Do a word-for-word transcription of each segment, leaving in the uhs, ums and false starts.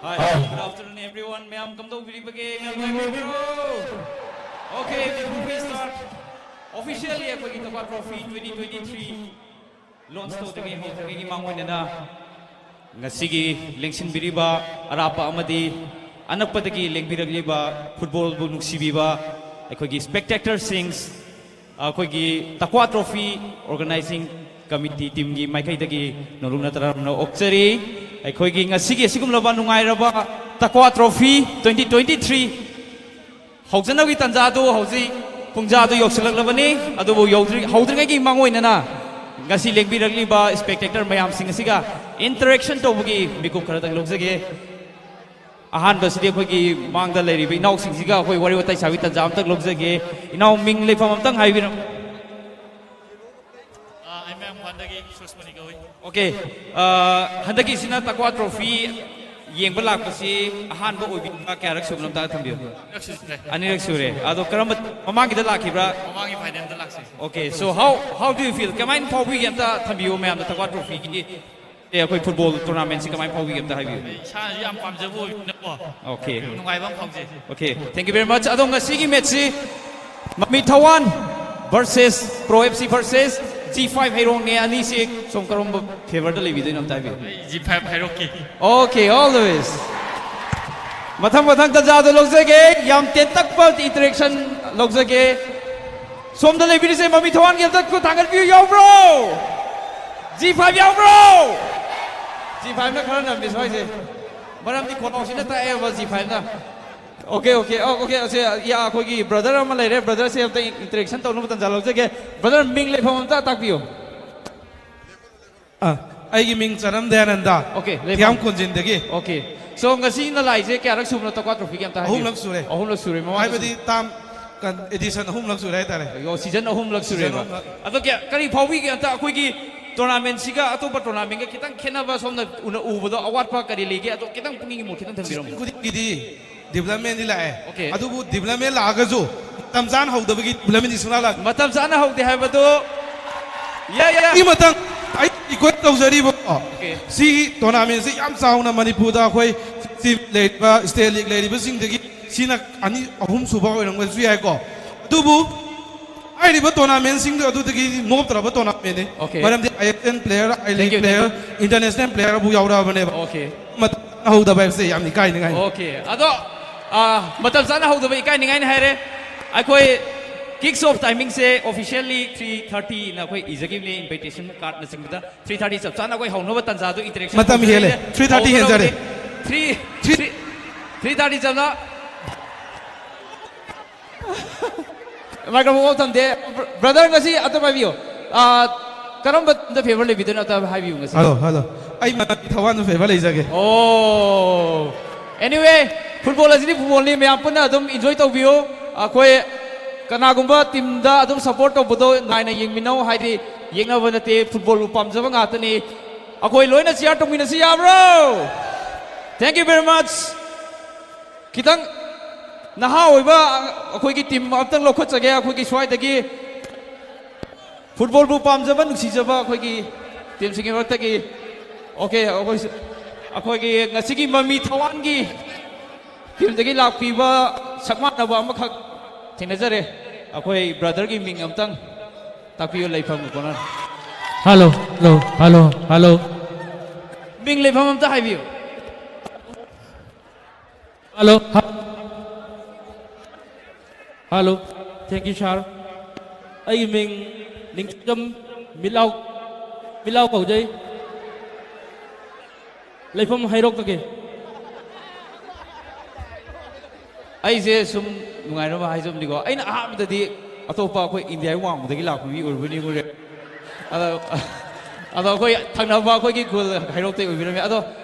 Hi, good afternoon, everyone. ꯃꯌꯥꯝ ꯀꯝꯗꯧꯕꯤꯔꯤꯕꯒꯦ? ꯃꯌꯥꯝ ꯅꯨꯡꯉꯥꯏꯕꯤꯔꯤꯕ꯭ꯔꯣ? Okay, before we start, officially ꯑꯩꯈꯣꯏꯒꯤ ꯇꯛꯋꯥ ꯇ꯭ꯔꯣꯐꯤ twenty twenty-three launch ꯇꯧꯗ꯭ꯔꯤꯉꯩ ꯍꯧꯗ꯭ꯔꯤꯉꯩꯒꯤ ꯃꯥꯡꯑꯣꯏꯅꯅ ꯉꯁꯤꯒꯤ ꯂꯦꯡꯁꯤꯟꯕꯤꯔꯤꯕ ꯑꯔꯥꯞꯄ ꯑꯃꯗꯤ ꯑꯅꯛꯄꯗꯒꯤ ꯂꯦꯡꯕꯤꯔꯛꯂꯤꯕ ꯐꯨꯠꯕꯣꯜꯕꯨ ꯅꯨꯡꯁꯤꯕꯤꯕ ꯑꯩꯈꯣꯏꯒꯤ spectatorꯁꯤꯡ, ꯑꯩꯈꯣꯏꯒꯤ ꯇꯛꯋꯥ ꯇ꯭ꯔꯣꯐꯤ organizing committee teamꯒꯤ ꯃꯥꯏꯀꯩꯗꯒꯤ ꯅꯧꯂꯨꯛꯅ ꯇꯔꯥꯝꯅ ꯑꯣꯛꯆꯔꯤ꯫ ꯑꯩꯈꯣꯏꯒꯤ ꯉꯁꯤꯒꯤ ꯑꯁꯤꯒꯨꯝꯂꯕ ꯅꯨꯡꯉꯥꯏꯔꯕ ꯇꯛꯋꯥ ꯇ꯭ꯔꯣꯐꯤ twenty twenty-three ꯍꯧꯖꯅꯕꯒꯤ ꯇꯥꯟꯖꯥ ꯑꯗꯨ ꯍꯧꯖꯤꯛ ꯄꯨꯡꯖꯥ ꯑꯗꯨ ꯌꯧꯁꯤꯜꯂꯛꯂꯕꯅꯤ꯫ ꯑꯗꯨꯕꯨ ꯌꯧꯗ꯭ꯔꯤ-, ꯍꯧꯗ꯭ꯔꯤꯉꯩꯒꯤ ꯃꯥꯡꯑꯣꯏꯅꯅ ꯉꯁꯤ ꯂꯦꯡꯕꯤꯔꯛꯂꯤꯕ spectator ꯃꯌꯥꯝꯁꯤꯡ ꯑꯁꯤꯒ interaction ꯇꯧꯕꯒꯤ ꯃꯤꯀꯨꯞ ꯈꯔꯗꯪ ꯂꯧꯖꯒꯦ꯫ ꯑꯍꯥꯟꯕꯁꯤꯗꯤ ꯑꯩꯈꯣꯏꯒꯤ ꯃꯥꯡꯗ ꯂꯩꯔꯤꯕ ꯏꯅꯥꯎꯁꯤꯡꯁꯤꯒ ꯑꯩꯈꯣꯏ ꯋꯥꯔꯤ ꯋꯥꯇꯥꯏ ꯁꯥꯕꯒꯤ ꯇꯥꯟꯖꯥ ꯑꯝꯇꯪ ꯂꯧꯖꯒꯦ꯫ ꯏꯅꯥꯎ, ꯃꯤꯡ ꯂꯩꯐꯝ ꯑꯝꯇꯪ ꯍꯥꯏꯕꯤꯔꯝꯃꯨ꯫ ꯑ, ꯑꯩ ꯃꯌꯥꯝ ꯈ꯭ꯋꯥꯟꯗꯒꯤ ꯁꯨꯁꯃꯅꯤ ꯀꯧꯏ꯫ ꯑꯣꯀꯦ꯫ ꯍꯟꯗꯛꯀꯤꯁꯤꯅ ꯇꯛꯋꯥ ꯇ꯭ꯔꯣꯐꯤ ꯌꯦꯡꯕ ꯂꯥꯛꯄꯁꯤ ꯑꯍꯥꯟꯕ ꯑꯣꯏꯕꯤꯕ꯭ꯔꯥ, ꯀꯌꯥꯔꯛ ꯁꯨꯕꯅꯣ ꯑꯝꯇ ꯊꯝꯕꯤꯌꯨ꯫ ꯑꯅꯤꯔꯛ ꯁꯨꯖꯤꯟꯈ꯭ꯔꯦ꯫ ꯑꯅꯤꯔꯛ ꯁꯨꯔꯦ꯫ ꯑꯗꯣ ꯀꯔꯝꯕ, ꯃꯃꯥꯡꯒꯤꯗ ꯂꯥꯛꯈꯤꯕ꯭ꯔꯥ? ꯃꯃꯥꯡꯒꯤ ꯐꯥꯏꯅꯦꯜꯗ ꯂꯥꯛꯁꯤ꯫ Okay, so how, how do you feel? ꯀꯃꯥꯏꯅ ꯐꯥꯎꯕꯤꯒꯦ? ꯑꯝꯇ ꯊꯝꯕꯤꯌꯨ ꯃꯌꯥꯝꯗ, ꯇꯛꯋꯥ ꯇ꯭ꯔꯣꯐꯤꯒꯤ, ꯑꯦ, ꯑꯩꯈꯣꯏ ꯐꯨꯠꯕꯣꯜ ꯇꯣꯔꯅꯥꯃꯦꯟꯁꯤ ꯀꯃꯥꯏꯅ ꯐꯥꯎꯕꯤꯒꯦ? ꯑꯝꯇ ꯍꯥꯏꯕꯤꯌꯨ꯫ ꯑꯩ ꯏꯁꯥꯅꯁꯨ ꯌꯥꯝ ꯄꯥꯝꯖꯕ ꯑꯣꯏꯕꯅꯤꯅꯀꯣ꯫ Okay. ꯌꯥꯝ ꯅꯨꯡꯉꯥꯏꯕ ꯑꯃ ꯐꯥꯎꯖꯩ꯫ Okay, thank you very much. ꯑꯗꯣ ꯉꯁꯤꯒꯤ ꯃꯦꯠꯁꯁꯤ ꯃꯃꯤ ꯊꯋꯥꯟ versus Pro F C versus G five ꯍꯩꯔꯣꯛꯅꯦ꯫ ꯑꯅꯤꯁꯤ ꯁꯣꯝ ꯀꯔꯝꯕ ꯐꯦꯚꯔꯗ ꯂꯩꯕꯤꯗꯣꯏꯅꯣ ꯑꯝꯇ ꯍꯥꯏꯕꯤꯌꯨ꯫ ꯑꯩ G five ꯍꯩꯔꯣꯛꯀꯤ꯫ Okay, always. ꯃꯊꯪ ꯃꯊꯪ ꯇꯟꯖꯥꯗꯣ ꯂꯧꯖꯒꯦ꯫ ꯌꯥꯝ ꯇꯦꯟꯇꯛꯄ interaction ꯂꯧꯖꯒꯦ꯫ ꯁꯣꯝꯗ ꯂꯩꯕꯤꯔꯤꯁꯦ ꯃꯃꯤ ꯊꯋꯥꯟꯒꯤ ꯑꯝꯇ ꯈꯨꯠ ꯊꯥꯡꯒꯠꯄꯤꯌꯨ꯫ ꯌꯥꯎꯕ꯭ꯔꯣ? G five ꯌꯥꯎꯕ꯭ꯔꯣ? G fiveꯅ ꯈꯔ ꯅꯝꯃꯤ ꯁ꯭ꯋꯥꯏꯁꯦ꯫ ꯃꯔꯝꯗꯤ ꯈꯣꯟꯊꯣꯛꯁꯤꯅ ꯇꯥꯛꯑꯦꯕ G fiveꯅ꯫ Okay, okay, ꯑꯣ, okay, ꯑꯁꯦ, ꯌꯥ, ꯑꯩꯈꯣꯏꯒꯤ ꯕ꯭ꯔꯗꯔ ꯑꯃ ꯂꯩꯔꯦ꯫ ꯕ꯭ꯔꯗꯔꯁꯦ ꯑꯝꯇ interaction ꯇꯧꯅꯕ ꯇꯟꯖꯥ ꯂꯧꯖꯒꯦ꯫ ꯕ꯭ꯔꯗꯔ, ꯃꯤꯡ ꯂꯩꯐꯝ ꯑꯝꯇ ꯇꯥꯛꯄꯤꯌꯨ꯫ ꯑ, ꯑꯩꯒꯤ ꯃꯤꯡ ꯆꯅꯝ ꯗꯌꯥꯅꯟꯗ꯫ Okay, ꯂꯩꯐꯝ꯫ ꯊꯤꯌꯥꯝ ꯈꯣꯟꯖꯤꯟꯗꯒꯤ꯫ Okay. So, ꯉꯁꯤꯅ ꯂꯥꯛꯏꯁꯦ ꯀꯌꯥꯔꯛ ꯁꯨꯕꯅꯣ ꯇꯛꯋꯥ ꯇ꯭ꯔꯣꯐꯤꯒꯤ ꯑꯝꯇ ꯍꯥꯏꯕꯤꯌꯨ꯫ ꯑꯍꯨꯝꯂꯛ ꯁꯨꯔꯦ꯫ ꯑꯍꯨꯝꯂꯛ ꯁꯨꯔꯦ꯫ ꯃꯃꯥꯡꯗꯁꯨ ꯍꯥꯏꯕꯗꯤ ꯇꯥꯝ, ꯀꯟ-, edition ꯑꯍꯨꯝꯂꯛ ꯁꯨꯔꯦ ꯍꯥꯏꯇꯥꯔꯦ꯫ ꯑꯣ, season ꯑꯍꯨꯝꯂꯛ Season ꯁꯨꯔꯦꯕ꯫ ꯑꯍꯨꯝꯂꯛ꯫ ꯑꯗꯣ ꯀꯌꯥ, ꯀꯔꯤ ꯐꯥꯎꯕꯤꯒꯦ ꯑꯝꯇ ꯑꯩꯈꯣꯏꯒꯤ tournamentꯁꯤꯒ ꯑꯇꯣꯞꯄ tournamentꯒ ꯈꯤꯇꯪ ꯈꯦꯠꯅꯕ, ꯁꯣꯝꯅ ꯎꯅ ꯎꯕꯗꯣ ꯑꯋꯥꯠꯄ ꯀꯔꯤ ꯂꯩꯒꯦ? ꯑꯗꯣ ꯈꯤꯇꯪ ꯄꯨꯛꯅꯤꯡꯒꯤ ꯃꯣꯠ ꯈꯤꯇꯪ ꯊꯝꯕꯤꯔꯝꯃꯨ꯫ Season ꯈꯨꯗꯤꯡꯒꯤꯗꯤ developmentꯗꯤ ꯂꯥꯛꯑꯦ꯫ Okay. ꯑꯗꯨꯕꯨ development ꯂꯥꯛꯑꯒꯁꯨ ꯃꯇꯝ ꯆꯥꯅ ꯍꯧꯗꯕꯒꯤ developmentꯗꯤ ꯁꯨꯡꯂꯥꯛ ꯂꯥꯛꯇꯦ꯫ ꯃꯇꯝ ꯆꯥꯅ ꯍꯧꯗꯦ ꯍꯥꯏꯕꯗꯣ꯫ ꯌꯥꯏ, ꯌꯥꯏ, ꯌꯥꯏ꯫ ꯑꯩ ꯃꯇꯝ, ꯑꯩ request ꯇꯧꯖꯔꯤꯕꯀꯣ꯫ Okay. ꯁꯤꯒꯤ tournamentꯁꯤ ꯌꯥꯝ ꯆꯥꯎꯅ ꯃꯅꯤꯄꯨꯔꯗ ꯑꯩꯈꯣꯏ state league ꯂꯩꯔꯤꯕ, state league ꯂꯩꯔꯤꯕꯁꯤꯡꯗꯒꯤ ꯁꯤꯅ ꯑꯅꯤ, ꯑꯍꯨꯝ ꯁꯨꯕ ꯑꯣꯏꯔꯝꯕꯁꯨ ꯌꯥꯏꯀꯣ꯫ ꯑꯗꯨꯕꯨ ꯍꯥꯏꯔꯤꯕ tournamentꯁꯤꯡꯗꯨ ꯑꯗꯨꯗꯒꯤ ꯅꯣꯞꯇ꯭ꯔꯕ tournamentꯅꯤ꯫ Okay. ꯃꯔꯝꯗꯤ I S L player, I Thank League you, thank player, you. International playerꯕꯨ ꯌꯥꯎꯔꯛꯑꯕꯅꯦꯕ꯫ Okay. ꯃꯇꯝ ꯍꯧꯗꯕ ꯍꯥꯏꯕꯁꯦ ꯌꯥꯝ ꯏꯀꯥꯏꯅꯤꯡꯉꯥꯏꯅꯤ꯫ Okay. ꯑꯗꯣ, ꯑ, ꯃꯇꯝ ꯆꯥꯅ ꯍꯧꯗꯕ ꯏꯀꯥꯏꯅꯤꯡꯉꯥꯏꯅꯤ ꯍꯥꯏꯔꯦ꯫ ꯑꯩꯈꯣꯏ kicks off timingꯁꯦ officially three thirtyꯅ ꯑꯩꯈꯣꯏ ꯏꯖꯈꯤꯕꯅꯦ, invitation cardꯅꯆꯤꯡꯕꯗ꯫ Three thirty ꯆꯞ ꯆꯥꯅ ꯑꯩꯈꯣꯏ ꯍꯧꯅꯕ ꯇꯟꯖꯥꯗꯨ interaction ꯃꯇꯝ ꯍꯦꯜꯂꯦ꯫ Three thirty ꯍꯦꯟꯖꯔꯦ꯫ Three, three, three thirty ꯆꯞꯅ꯫ Microphone ꯊꯝꯗꯦ꯫ Brother, ꯉꯁꯤ ꯑꯇꯣꯞꯄ ꯍꯥꯏꯕꯤꯌꯨ꯫ ꯑ, ꯀꯔꯝꯕ teamꯗ favour ꯂꯩꯕꯤꯗꯣꯏꯅꯣ ꯑꯝꯇ ꯍꯥꯏꯕꯤꯌꯨ ꯉꯁꯤ꯫ Hello, hello. ꯑꯩ ꯃꯅꯥꯛꯀꯤ ꯊꯋꯥꯟꯗ favour ꯂꯩꯖꯒꯦ꯫ Oh. Anyway, football ꯑꯁꯤꯗꯤ footballꯅꯤ, ꯃꯌꯥꯝ ꯄꯨꯟꯅ ꯑꯗꯨꯝ enjoy ꯇꯧꯕꯤꯌꯨ꯫ ꯑꯩꯈꯣꯏ ꯀꯅꯥꯒꯨꯝꯕ teamꯗ ꯑꯗꯨꯝ support ꯇꯧꯕꯗꯣ ꯅꯨꯡꯉꯥꯏꯅ ꯌꯦꯡꯃꯤꯟꯅꯧ, ꯍꯥꯏꯗꯤ ꯌꯦꯛꯅꯕ ꯅꯠꯇꯦ, ꯐꯨꯠꯕꯣꯜꯕꯨ ꯄꯥꯝꯖꯕ ꯉꯥꯛꯇꯅꯤ꯫ ꯑꯩꯈꯣꯏ ꯂꯣꯏꯅ ꯆꯤꯌꯥꯔ ꯇꯧꯃꯤꯟꯅꯁꯤ, ꯌꯥꯕ꯭ꯔꯣ? Thank you very much. ꯈꯤꯇꯪ ꯅꯍꯥ ꯑꯣꯏꯕ ꯑꯩꯈꯣꯏꯒꯤ ꯇꯤꯝ ꯑꯝꯇꯪ ꯂꯧꯈꯠꯆꯒꯦ ꯑꯩꯈꯣꯏꯒꯤ ꯁ꯭ꯋꯥꯏꯗꯒꯤ꯫ ꯐꯨꯠꯕꯣꯜꯕꯨ ꯄꯥꯝꯖꯕ, ꯅꯨꯡꯁꯤꯖꯕ ꯑꯩꯈꯣꯏꯒꯤ ꯇꯤꯝꯁꯤꯡꯒꯤ ꯃꯔꯛꯇꯒꯤ꯫ ꯑꯣꯀꯦ, ꯑꯩꯈꯣꯏ, ꯑꯩꯈꯣꯏꯒꯤ ꯉꯁꯤꯒꯤ ꯃꯃꯤ ꯊꯋꯥꯟꯒꯤ ꯇꯤꯝꯗꯒꯤ ꯂꯥꯛꯄꯤꯕ ꯁꯛꯃꯥꯟꯅꯕ ꯑꯃꯈꯛ ꯊꯦꯡꯅꯖꯔꯦ꯫ ꯑꯩꯈꯣꯏ ꯕ꯭ꯔꯗꯔꯒꯤ ꯃꯤꯡ ꯑꯝꯇꯪ ꯇꯥꯛꯄꯤꯌꯨ, ꯂꯩꯐꯝ corner. Hello, hello, hello, hello, ꯃꯤꯡ, ꯂꯩꯐꯝ ꯑꯝꯇ ꯍꯥꯏꯕꯤꯌꯨ꯫ hello, hello. Thank you, sir. ꯑꯩꯒꯤ ꯃꯤꯡ ꯅꯤꯡꯊꯤꯖꯝ ꯃꯤꯠꯂꯥꯎ, ꯃꯤꯠꯂꯥꯎ ꯀꯧꯖꯩ꯫ ꯂꯩꯐꯝ ꯍꯩꯔꯣꯛꯇꯒꯤ꯫ ꯑꯩꯁꯦ ꯁꯨꯝ ꯅꯨꯡꯉꯥꯏꯅꯕ ꯍꯥꯏꯖꯕꯅꯤꯀꯣ, ꯑꯩꯅ ꯑꯍꯥꯟꯕꯗꯗꯤ ꯑꯇꯣꯞꯄ ꯑꯩꯈꯣꯏ ꯏꯟꯗꯤꯌꯥꯒꯤ ꯋꯥꯡꯃꯗꯒꯤ ꯂꯥꯛꯄ ꯃꯤ ꯑꯣꯏꯔꯕꯣꯏ ꯅꯤꯡꯉꯨꯔꯦ꯫ ꯑꯗꯣ, ꯑꯗꯣ ꯑꯩꯈꯣꯏ ꯊꯪꯅꯕ ꯑꯩꯈꯣꯏꯒꯤ ꯈꯨꯜ ꯍꯩꯔꯣꯛꯇꯩ ꯑꯣꯏꯕꯤꯔꯝꯃꯦ꯫ ꯑꯗꯣ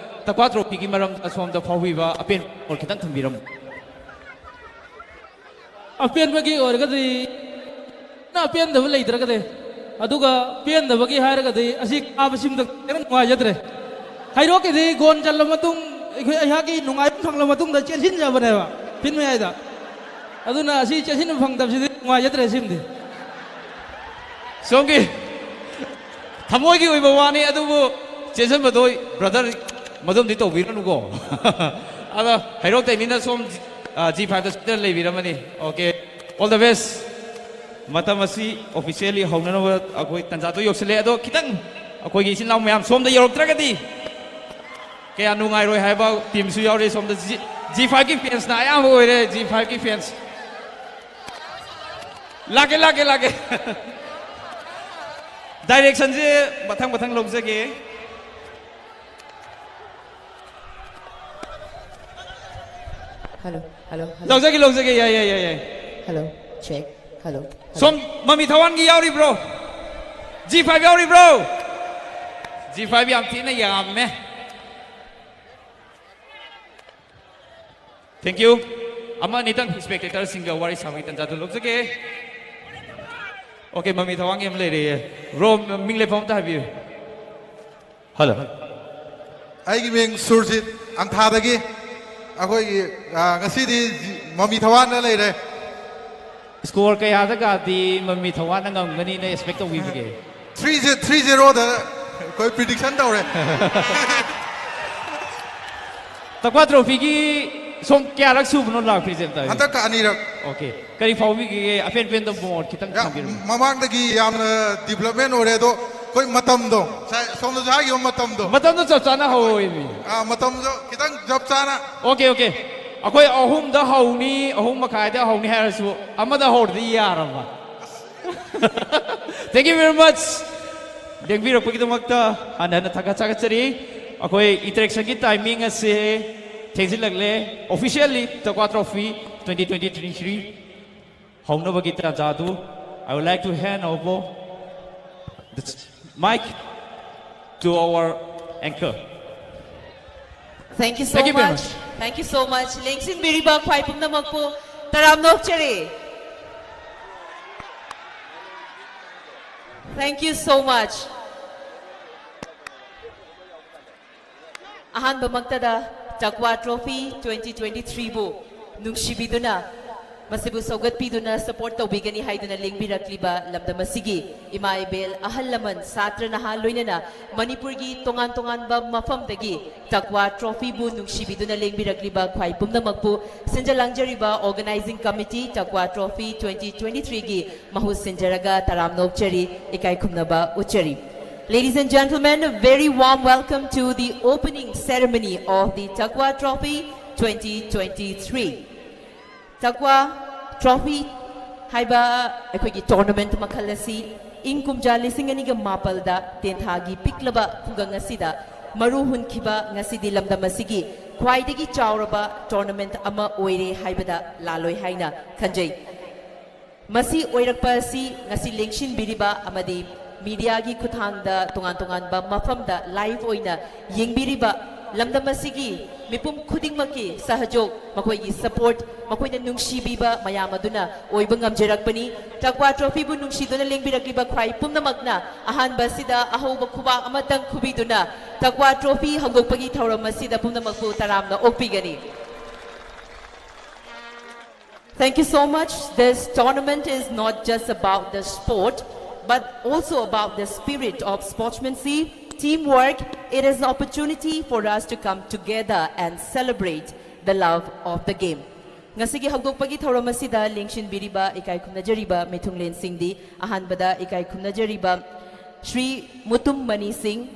ꯇꯛꯋꯥ ꯇ꯭ꯔꯣꯐꯤꯒꯤ ꯃꯔꯝꯗ ꯁꯣꯝꯗ ꯐꯥꯎꯕꯤꯕ ꯑꯄꯦꯟꯕ ꯋꯥꯐꯝ ꯈꯤꯇꯪ ꯊꯝꯕꯤꯔꯝꯃꯨ꯫ ꯑꯄꯦꯟꯕꯒꯤ ꯑꯣꯏꯔꯒꯗꯤ, ꯑꯄꯦꯟꯗꯕ ꯂꯩꯇ꯭ꯔꯒꯗꯤ, ꯑꯗꯨꯒ ꯄꯦꯟꯗꯕꯒꯤ ꯍꯥꯏꯔꯒꯗꯤ ꯑꯁꯤ ꯀꯥꯕꯁꯤꯃꯗ ꯈꯤꯇꯪ ꯅꯨꯡꯉꯥꯏꯖꯗ꯭ꯔꯦ꯫ ꯍꯩꯔꯣꯛꯀꯤꯗꯤ ꯒꯣꯜ ꯆꯜꯂ ꯃꯇꯨꯡ ꯑꯩꯈꯣꯏ, ꯑꯩꯍꯥꯛꯀꯤ ꯅꯨꯡꯉꯥꯏꯕ ꯐꯪꯂ ꯃꯇꯨꯡꯗ ꯆꯦꯟꯁꯤꯟꯖꯕꯅꯦꯕ ꯐꯤꯜ ꯃꯌꯥꯏꯗ꯫ ꯑꯗꯨꯅ ꯑꯁꯤ ꯆꯦꯟꯁꯤꯟꯕ ꯐꯪꯗꯕꯁꯤꯗꯤ ꯅꯨꯡꯉꯥꯏꯖꯗ꯭ꯔꯦ ꯁꯤꯃꯗꯤ꯫ ꯁꯣꯝꯒꯤ ꯊꯃꯣꯏꯒꯤ ꯑꯣꯏꯕ ꯋꯥꯅꯤ, ꯑꯗꯨꯕꯨ ꯆꯦꯟꯁꯤꯟꯕꯗꯣ ꯕ꯭ꯔꯗꯔ ꯃꯗꯨꯝꯗꯤ ꯇꯧꯕꯤꯔꯅꯨꯀꯣ꯫ ꯑꯗꯣ ꯍꯩꯔꯣꯛꯇꯩꯅꯤꯅ ꯁꯣꯝ, ꯑ, ꯖꯤ ꯐꯥꯏꯚꯇ ꯁꯣꯏꯗꯅ ꯂꯩꯕꯤꯔꯝꯃꯅꯤ꯫ Okay, all the best. ꯃꯇꯝ ꯑꯁꯤ officially ꯍꯧꯅꯅꯕ ꯑꯩꯈꯣꯏ ꯇꯟꯖꯥꯗꯣ ꯌꯧꯁꯤꯜꯂꯦ꯫ ꯑꯗꯣ ꯈꯤꯇꯪ ꯑꯩꯈꯣꯏꯒꯤ ꯏꯆꯤꯟ ꯏꯅꯥꯎ ꯃꯌꯥꯝ ꯁꯣꯝꯗ ꯌꯧꯔꯛꯇ꯭ꯔꯒꯗꯤ ꯀꯌꯥ ꯅꯨꯡꯉꯥꯏꯔꯣꯏ ꯍꯥꯏꯕ ꯇꯤꯝꯁꯨ ꯌꯥꯎꯔꯤ꯫ ꯁꯣꯝꯗ ꯖꯤ, ꯖꯤ ꯐꯥꯏꯚꯀꯤ ꯐꯦꯟꯁꯅ ꯑꯌꯥꯝꯕ ꯑꯣꯏꯔꯦ, ꯖꯤ ꯐꯥꯏꯚꯀꯤ ꯐꯦꯟꯁ꯫ ꯂꯥꯛꯀꯦ, ꯂꯥꯛꯀꯦ, ꯂꯥꯛꯀꯦ꯫ ꯗꯥꯏꯔꯦꯛꯁꯟꯁꯦ ꯃꯊꯪ ꯃꯊꯪ ꯂꯧꯖꯒꯦ꯫ Hello, hello, hello, ꯂꯧꯖꯒꯦ, ꯂꯧꯖꯒꯦ, ꯌꯥꯏ, ꯌꯥꯏ, ꯌꯥꯏ, ꯌꯥꯏ꯫ hello, check, hello, hello. ꯁꯣꯝ ꯃꯃꯤ ꯊꯋꯥꯟꯒꯤ ꯌꯥꯎꯔꯤꯕ꯭ꯔꯣ? ꯖꯤ ꯐꯥꯏꯚ ꯌꯥꯎꯔꯤꯕ꯭ꯔꯣ? ꯖꯤ ꯐꯥꯏꯚ ꯌꯥꯝ ꯊꯤꯅ ꯌꯥꯝꯃꯦ꯫ Thank you. ꯑꯃ ꯑꯅꯤꯇꯪ ꯏꯁꯄꯦꯛꯇꯦꯇꯔꯁꯤꯡꯒ ꯋꯥꯔꯤ ꯁꯥꯕꯒꯤ ꯇꯥꯟꯖꯥꯗꯨ ꯂꯧꯖꯒꯦ꯫ ꯑꯣꯀꯦ, ꯃꯃꯤ ꯊꯋꯥꯟꯒꯤ ꯑꯃ ꯂꯩꯔꯦꯌꯦ꯫ ꯕ꯭ꯔꯣ, ꯃꯤꯡ ꯂꯩꯐꯝ ꯑꯝꯇ ꯍꯥꯏꯕꯤꯌꯨ꯫ ꯍꯜꯂꯣ꯫ ꯑꯩꯒꯤ ꯃꯤꯡ ꯁꯨꯔꯖꯤꯠ, ꯑꯪꯊꯥꯗꯒꯤ꯫ ꯑꯩꯈꯣꯏꯒꯤ ꯑ, ꯉꯁꯤꯗꯤ ꯖꯤ- ꯃꯃꯤ ꯊꯋꯥꯟꯗ ꯂꯩꯔꯦ꯫ ꯁ꯭ꯀꯣꯔ ꯀꯌꯥꯗꯒꯗꯤ ꯃꯃꯤ ꯊꯋꯥꯟꯅ ꯉꯝꯒꯅꯤꯅ ꯑꯦꯛꯁꯄꯦꯛ ꯇꯧꯕꯤꯕꯒꯦ? ꯊ꯭ꯔꯤ ꯖꯤ ꯊ꯭ꯔꯤ ꯖꯦꯔꯣꯗ ꯑꯩꯈꯣꯏ ꯄ꯭ꯔꯤꯗꯤꯛꯁꯟ ꯇꯧꯔꯦ꯫ ꯇꯛꯋꯥ ꯇ꯭ꯔꯣꯐꯤꯒꯤ ꯁꯣꯝ ꯀꯌꯥꯔꯛ ꯁꯨꯕꯅꯣ ꯂꯥꯛꯄꯤꯁꯦ ꯑꯝꯇ? ꯍꯟꯗꯛꯀ ꯑꯅꯤꯔꯛ꯫ ꯑꯣꯀꯦ, ꯀꯔꯤ ꯐꯥꯎꯕꯤꯒꯦ? ꯑꯄꯦꯟ ꯄꯦꯟꯗ ꯃꯣꯠ ꯈꯤꯇꯪ ꯌꯥ, ꯊꯝꯕꯤꯔꯝꯃꯨ꯫ ꯃꯃꯥꯡꯗꯒꯤ ꯌꯥꯝꯅ ꯗꯤꯕ꯭ꯂꯞꯃꯦꯟ ꯑꯣꯏꯔꯦ, ꯑꯗꯣ ꯑꯩꯈꯣꯏ ꯃꯇꯝꯗꯣ ꯉꯁꯥꯏ ꯁꯣꯝꯗꯁꯨ ꯍꯥꯏꯈꯤꯕ ꯃꯇꯝꯗꯣ ꯃꯇꯝꯗꯣ ꯆꯞ ꯆꯥꯅ ꯍꯧꯔꯣꯏꯃꯤ꯫ ꯑꯥ, ꯃꯇꯝꯗꯣ ꯈꯤꯇꯪ ꯆꯞ ꯆꯥꯅ꯫ ꯑꯣꯀꯦ, ꯑꯣꯀꯦ, ꯑꯩꯈꯣꯏ ꯑꯍꯨꯝꯗ ꯍꯧꯅꯤ, ꯑꯍꯨꯝ ꯃꯈꯥꯏꯗ ꯍꯧꯅꯤ ꯍꯥꯏꯔꯁꯨ ꯑꯃꯗ ꯍꯧꯔꯗꯤ ꯌꯥꯔꯕ? Thank you very much. ꯂꯦꯡꯕꯤꯔꯛꯄꯒꯤꯗꯃꯛꯇ ꯍꯟꯅ ꯍꯟꯅ ꯊꯥꯒꯠ ꯆꯥꯒꯠꯆꯔꯤ꯫ ꯑꯩꯈꯣꯏ ꯏꯟꯇꯔꯦꯛꯁꯟꯒꯤ ꯇꯥꯏꯃꯤꯡ ꯑꯁꯦ ꯊꯦꯡꯖꯤꯜꯂꯛꯂꯦ꯫ Officially Takwa trophy twenty twenty-three ꯍꯧꯅꯕꯒꯤ ꯇꯥꯟꯖꯥꯗꯨ, I would like to hand over the mic to our anchor. Thank you so Thank you very much. much. Thank you so much. ꯂꯦꯡꯁꯤꯟꯕꯤꯔꯤꯕ ꯈ꯭ꯋꯥꯏ ꯄꯨꯝꯅꯃꯛꯄꯨ ꯇꯔꯥꯝꯅ ꯑꯣꯛꯆꯔꯤ꯫ Thank you so much. ꯑꯍꯥꯟꯕꯃꯛꯇꯗ Takwa trophy twenty twenty-three ꯕꯨ ꯅꯨꯡꯁꯤꯕꯤꯗꯨꯅ ꯃꯁꯤꯕꯨ ꯁꯧꯒꯠꯄꯤꯗꯨꯅ ꯁꯄꯣꯔꯠ ꯇꯧꯕꯤꯒꯅꯤ ꯍꯥꯏꯗꯨꯅ ꯂꯦꯡꯕꯤꯔꯛꯂꯤꯕ ꯂꯝꯗꯝ ꯑꯁꯤꯒꯤ ꯏꯃꯥ ꯏꯕꯦꯜ, ꯑꯍꯜ ꯂꯃꯟ, ꯁꯥꯇ꯭ꯔ ꯅꯍꯥ ꯂꯣꯏꯅꯅ ꯃꯅꯤꯄꯨꯔꯒꯤ ꯇꯣꯉꯥꯟ ꯇꯣꯉꯥꯟꯕ ꯃꯐꯝꯗꯒꯤ ꯇꯛꯋꯥ ꯇ꯭ꯔꯣꯐꯤꯕꯨ ꯅꯨꯡꯁꯤꯕꯤꯗꯨꯅ ꯂꯦꯡꯕꯤꯔꯛꯂꯤꯕ ꯈ꯭ꯋꯥꯏ ꯄꯨꯝꯅꯃꯛꯄꯨ ꯁꯤꯟꯖ ꯂꯥꯡꯖꯔꯤꯕ organizing committee Takwa trophy twenty twenty-three ꯒꯤ ꯃꯍꯨꯠ ꯁꯤꯟꯖꯔꯒ ꯇꯔꯥꯝꯅ ꯑꯣꯛꯆꯔꯤ, ꯏꯀꯥꯏ ꯈꯨꯝꯅꯕ ꯎꯠꯆꯔꯤ꯫ Ladies and gentlemen, a very warm welcome to the opening ceremony of the Takwa Trophy twenty twenty-three. Takwa trophy ꯍꯥꯏꯕ ꯑꯩꯈꯣꯏꯒꯤ ꯇꯣꯔꯅꯥꯃꯦꯟꯠ ꯃꯈꯜ ꯑꯁꯤ ꯏꯪ ꯀꯨꯝꯖꯥ ꯂꯤꯁꯤꯡ ꯑꯅꯤꯒ ꯃꯥꯄꯜꯗ ꯇꯦꯟꯊꯥꯒꯤ ꯄꯤꯛꯂꯕ ꯈꯨꯡꯒꯪ ꯑꯁꯤꯗ ꯃꯔꯨ ꯍꯨꯟꯈꯤꯕ ꯉꯁꯤꯗꯤ ꯂꯝꯗꯝ ꯑꯁꯤꯒꯤ ꯈ꯭ꯋꯥꯏꯗꯒꯤ ꯆꯥꯎꯔꯕ ꯇꯣꯔꯅꯥꯃꯦꯟꯠ ꯑꯃ ꯑꯣꯏꯔꯦ ꯍꯥꯏꯕꯗ ꯂꯥꯜꯂꯣꯏ ꯍꯥꯏꯅ ꯈꯟꯖꯩ꯫ ꯃꯁꯤ ꯑꯣꯏꯔꯛꯄ ꯑꯁꯤ ꯉꯁꯤ ꯂꯦꯡꯁꯤꯟꯕꯤꯔꯤꯕ ꯑꯃꯗꯤ ꯃꯤꯗꯤꯌꯥꯒꯤ ꯈꯨꯠꯊꯥꯡꯗ ꯇꯣꯉꯥꯟ ꯇꯣꯉꯥꯟꯕ ꯃꯐꯝꯗ ꯂꯥꯏꯚ ꯑꯣꯏꯅ ꯌꯦꯡꯕꯤꯔꯤꯕ ꯂꯝꯗꯝ ꯑꯁꯤꯒꯤ ꯃꯤꯄꯨꯝ ꯈꯨꯗꯤꯡꯃꯛꯀꯤ ꯁꯍꯖꯣꯛ, ꯃꯈꯣꯏꯒꯤ ꯁꯄꯣꯔꯠ, ꯃꯈꯣꯏꯅ ꯅꯨꯡꯁꯤꯕꯤꯕ ꯃꯌꯥꯝ ꯑꯗꯨꯅ ꯑꯣꯏꯕ ꯉꯝꯖꯔꯛꯄꯅꯤ꯫ ꯇꯛꯋꯥ ꯇ꯭ꯔꯣꯐꯤꯕꯨ ꯅꯨꯡꯁꯤꯗꯨꯅ ꯂꯦꯡꯕꯤꯔꯛꯂꯤꯕ ꯈ꯭ꯋꯥꯏ ꯄꯨꯝꯅꯃꯛꯅ ꯑꯍꯥꯟꯕ ꯑꯁꯤꯗ ꯑꯍꯧꯕ ꯈꯨꯕꯥꯛ ꯑꯃꯇꯪ ꯈꯨꯕꯤꯗꯨꯅ ꯇꯛꯋꯥ ꯇ꯭ꯔꯣꯐꯤ ꯍꯧꯗꯣꯛꯄꯒꯤ ꯊꯧꯔꯝ ꯑꯁꯤꯗ ꯄꯨꯝꯅꯃꯛꯄꯨ ꯇꯔꯥꯝꯅ ꯑꯣꯛꯄꯤꯒꯅꯤ꯫ Thank you so much. This tournament is not just about the sport, but also about the spirit of sportsmanship, teamwork. It is an opportunity for us to come together and celebrate the love of the game. ꯉꯁꯤꯒꯤ ꯍꯧꯗꯣꯛꯄꯒꯤ ꯊꯧꯔꯝ ꯑꯁꯤꯗ ꯂꯦꯡꯁꯤꯟꯕꯤꯔꯤꯕ ꯏꯀꯥꯏ ꯈꯨꯝꯅꯖꯔꯤꯕ ꯃꯤꯊꯨꯡꯂꯦꯟꯁꯤꯡꯗꯤ, ꯑꯍꯥꯟꯕꯗ ꯏꯀꯥꯏ ꯈꯨꯝꯅꯖꯔꯤꯕ Shri Mutum money ꯁꯤꯡ,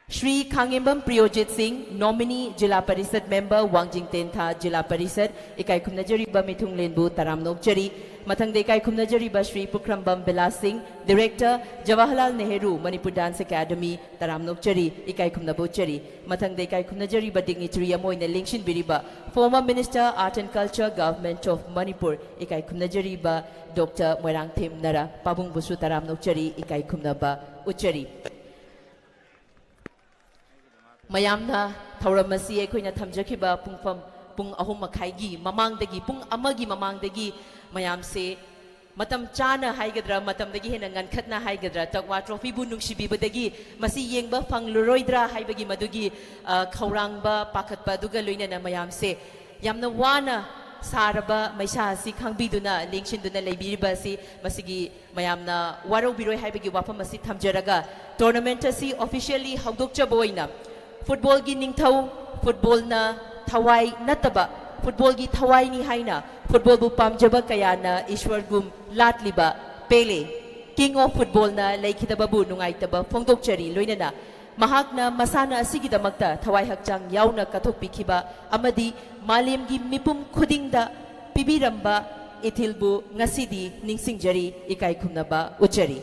ꯁ꯭ꯔꯤ ꯈꯥꯉꯦꯝꯕꯝ ꯄ꯭ꯔꯤꯌꯣꯖꯤꯠ ꯁꯤꯡ, nominee ꯖꯤꯂꯥ parishad member, ꯋꯥꯡꯖꯤꯡ ꯇꯦꯟꯊꯥ ꯖꯤꯂꯥ ꯄꯔꯤꯁꯠ, ꯏꯀꯥꯏ ꯈꯨꯝꯅꯖꯔꯤꯕ ꯃꯤꯊꯨꯡꯂꯦꯟꯕꯨ ꯇꯔꯥꯝꯅ ꯑꯣꯛꯆꯔꯤ꯫ ꯃꯊꯪꯗ ꯏꯀꯥꯏ ꯈꯨꯝꯅꯖꯔꯤꯕ ꯁ꯭ꯔꯤ ꯄꯨꯈ꯭ꯔꯝꯕꯝ ꯕꯤꯂꯥꯁ ꯁꯤꯡ, director, Jawaharlal Nehru Manipur dance academy, ꯇꯔꯥꯝꯅ ꯑꯣꯛꯆꯔꯤ, ꯏꯀꯥꯏ ꯈꯨꯝꯅꯕ ꯎꯠꯆꯔꯤ꯫ ꯃꯊꯪꯗ ꯏꯀꯥꯏ ꯈꯨꯝꯅꯖꯔꯤꯕ dignitary ꯑꯃ ꯑꯣꯏꯅ ꯂꯦꯡꯁꯤꯟꯕꯤꯔꯤꯕ former minister, art and culture, government of Manipur, ꯏꯀꯥꯏ ꯈꯨꯝꯅꯖꯔꯤꯕ ꯗꯣꯛꯇꯔ ꯃꯣꯏꯔꯥꯡꯊꯦꯝ ꯅꯔꯥ ꯄꯥꯕꯨꯡꯕꯨꯁꯨ ꯇꯔꯥꯝꯅ ꯑꯣꯛꯆꯔꯤ, ꯏꯀꯥꯏ ꯈꯨꯝꯅꯕ ꯎꯠꯆꯔꯤ꯫ ꯃꯌꯥꯝꯅ ꯊꯧꯔꯝ ꯑꯁꯤ ꯑꯩꯈꯣꯏꯅ ꯊꯝꯖꯈꯤꯕ ꯄꯨꯡꯐꯝ ꯄꯨꯡ ꯑꯍꯨꯝ ꯃꯈꯥꯏꯒꯤ ꯃꯃꯥꯡꯗꯒꯤ, ꯄꯨꯡ ꯑꯃꯒꯤ ꯃꯃꯥꯡꯗꯒꯤ ꯃꯌꯥꯝꯁꯦ ꯃꯇꯝ ꯆꯥꯅ ꯍꯥꯏꯒꯗ꯭ꯔꯥ, ꯃꯇꯝꯗꯒꯤ ꯍꯦꯟꯅ ꯉꯟꯈꯠꯅ ꯍꯥꯏꯒꯗ꯭ꯔꯥ, ꯇꯛꯋꯥ ꯇ꯭ꯔꯣꯐꯤꯕꯨ ꯅꯨꯡꯁꯤꯕꯤꯕꯗꯒꯤ ꯃꯁꯤ ꯌꯦꯡꯕ ꯐꯪꯂꯔꯣꯏꯗ꯭ꯔꯥ ꯍꯥꯏꯕꯒꯤ ꯃꯗꯨꯒꯤ, ꯑ, ꯈꯧꯔꯥꯡꯕ, ꯄꯥꯈꯠꯄ ꯑꯗꯨꯒ ꯂꯣꯏꯅꯅ ꯃꯌꯥꯝꯁꯦ ꯌꯥꯝꯅ ꯋꯥꯅ ꯁꯥꯔꯕ ꯃꯩꯁꯥ ꯑꯁꯤ ꯈꯥꯡꯕꯤꯗꯨꯅ ꯂꯦꯡꯁꯤꯟꯗꯨꯅ ꯂꯩꯕꯤꯔꯤꯕ ꯑꯁꯤ ꯃꯁꯤꯒꯤ ꯃꯌꯥꯝꯅ ꯋꯥꯔꯧꯕꯤꯔꯣꯏ ꯍꯥꯏꯕꯒꯤ ꯋꯥꯐꯝ ꯑꯁꯤ ꯊꯝꯖꯔꯒ, tournament ꯑꯁꯤ officially ꯍꯧꯗꯣꯛꯆꯕ ꯑꯣꯏꯅ footballꯒꯤ ꯅꯤꯡꯊꯧ, footballꯅ ꯊꯋꯥꯏ ꯅꯠꯇꯕ, footballꯒꯤ ꯊꯋꯥꯏꯅꯤ ꯍꯥꯏꯅ footballꯕꯨ ꯄꯥꯝꯖꯕ ꯀꯌꯥꯅ ꯏꯁ꯭ꯋꯔꯒꯨꯝ ꯂꯥꯠꯂꯤꯕ ꯄꯦꯂꯦ, king of footballꯅ ꯂꯩꯈꯤꯗꯕꯕꯨ ꯅꯨꯡꯉꯥꯏꯇꯕ ꯐꯣꯡꯗꯣꯛꯆꯔꯤ꯫ ꯂꯣꯏꯅꯅ ꯃꯍꯥꯛꯅ ꯃꯁꯥꯟꯅ ꯑꯁꯤꯒꯤꯗꯃꯛꯇ ꯊꯋꯥꯏ ꯍꯛꯆꯥꯡ ꯌꯥꯎꯅ ꯀꯠꯊꯣꯛꯄꯤꯈꯤꯕ ꯑꯃꯗꯤ ꯃꯥꯂꯦꯝꯒꯤ ꯃꯤꯄꯨꯝ ꯈꯨꯗꯤꯡꯗ ꯄꯤꯕꯤꯔꯝꯕ ꯏꯊꯤꯜꯕꯨ ꯉꯁꯤꯗꯤ ꯅꯤꯡꯁꯤꯡꯖꯔꯤ, ꯏꯀꯥꯏ ꯈꯨꯝꯅꯕ ꯎꯠꯆꯔꯤ꯫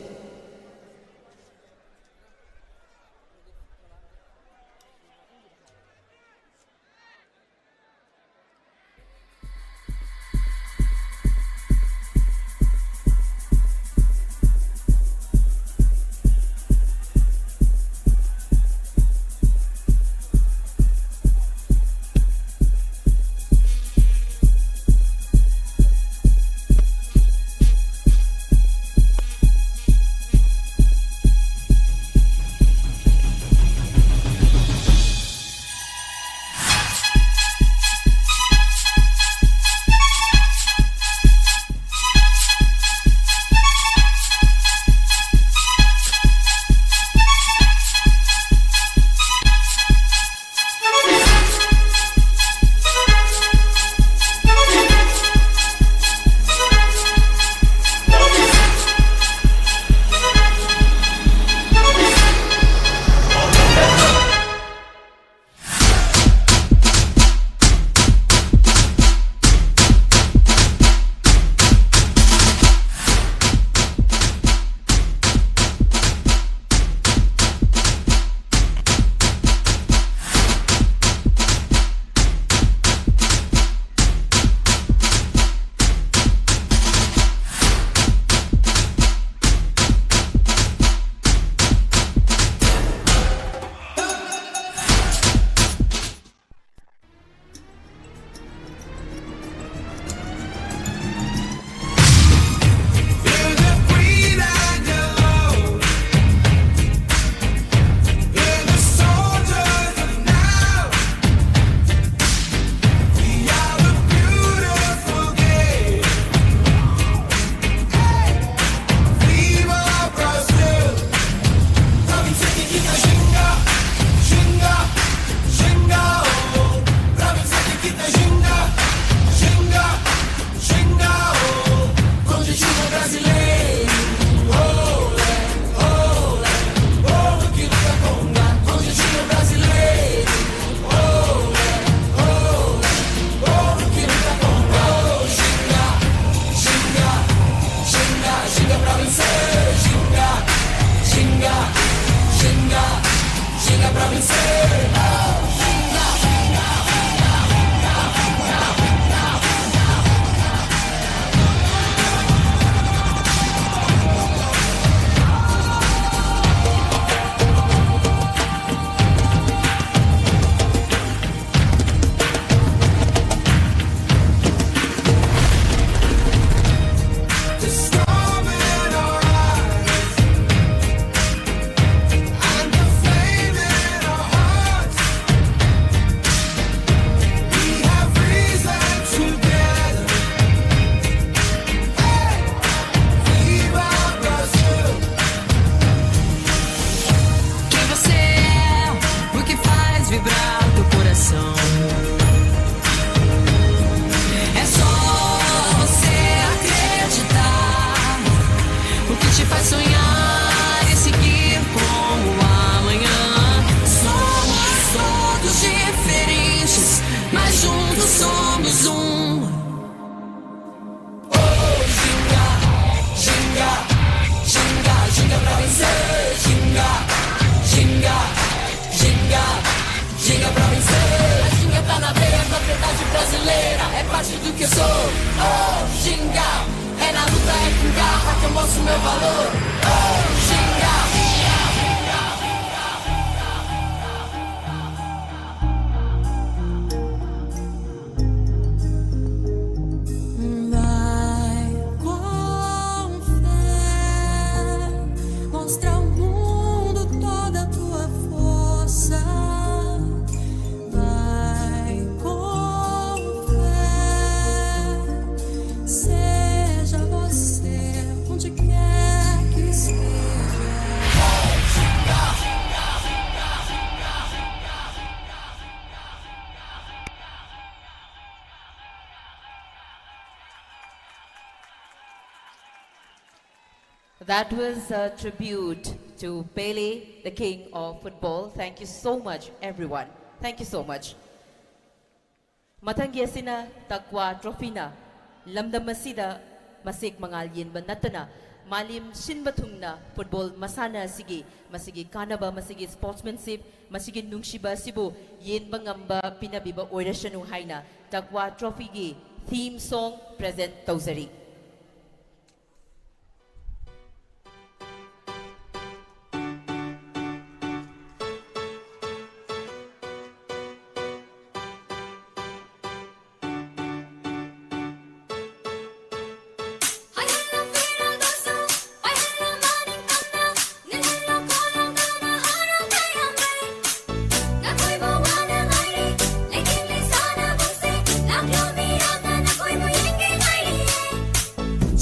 Seducción, oh, Shinga, en la luta étnica, hacemos un valor, oh, Shinga. Vai com fé, mostra ao mundo toda a tua força. Vai com fé, seja você onde quer que esteja. That was a tribute to Pele, the king of football. Thank you so much, everyone. Thank you so much. ꯃꯊꯪꯒꯤ ꯑꯁꯤꯅ ꯇꯛꯋꯥ ꯇ꯭ꯔꯣꯐꯤꯅ ꯂꯝꯗꯝ ꯑꯁꯤꯗ ꯃꯁꯦꯛ ꯃꯉꯥꯜ ꯌꯦꯟꯕ ꯅꯠꯇꯅ ꯃꯥꯂꯦꯝ ꯁꯤꯟꯕ ꯊꯨꯡꯅ football ꯃꯁꯥꯟꯅ ꯑꯁꯤꯒꯤ ꯃꯁꯤꯒꯤ ꯀꯥꯟꯅꯕ, ꯃꯁꯤꯒꯤ sportsmanship, ꯃꯁꯤꯒꯤ ꯅꯨꯡꯁꯤꯕ ꯑꯁꯤꯕꯨ ꯌꯦꯟꯕ ꯉꯝꯕ ꯄꯤꯅꯕꯤꯕ ꯑꯣꯏꯔꯁꯅꯨ ꯍꯥꯏꯅ ꯇꯛꯋꯥ ꯇ꯭ꯔꯣꯐꯤꯒꯤ theme song present ꯇꯧꯖꯔꯤ꯫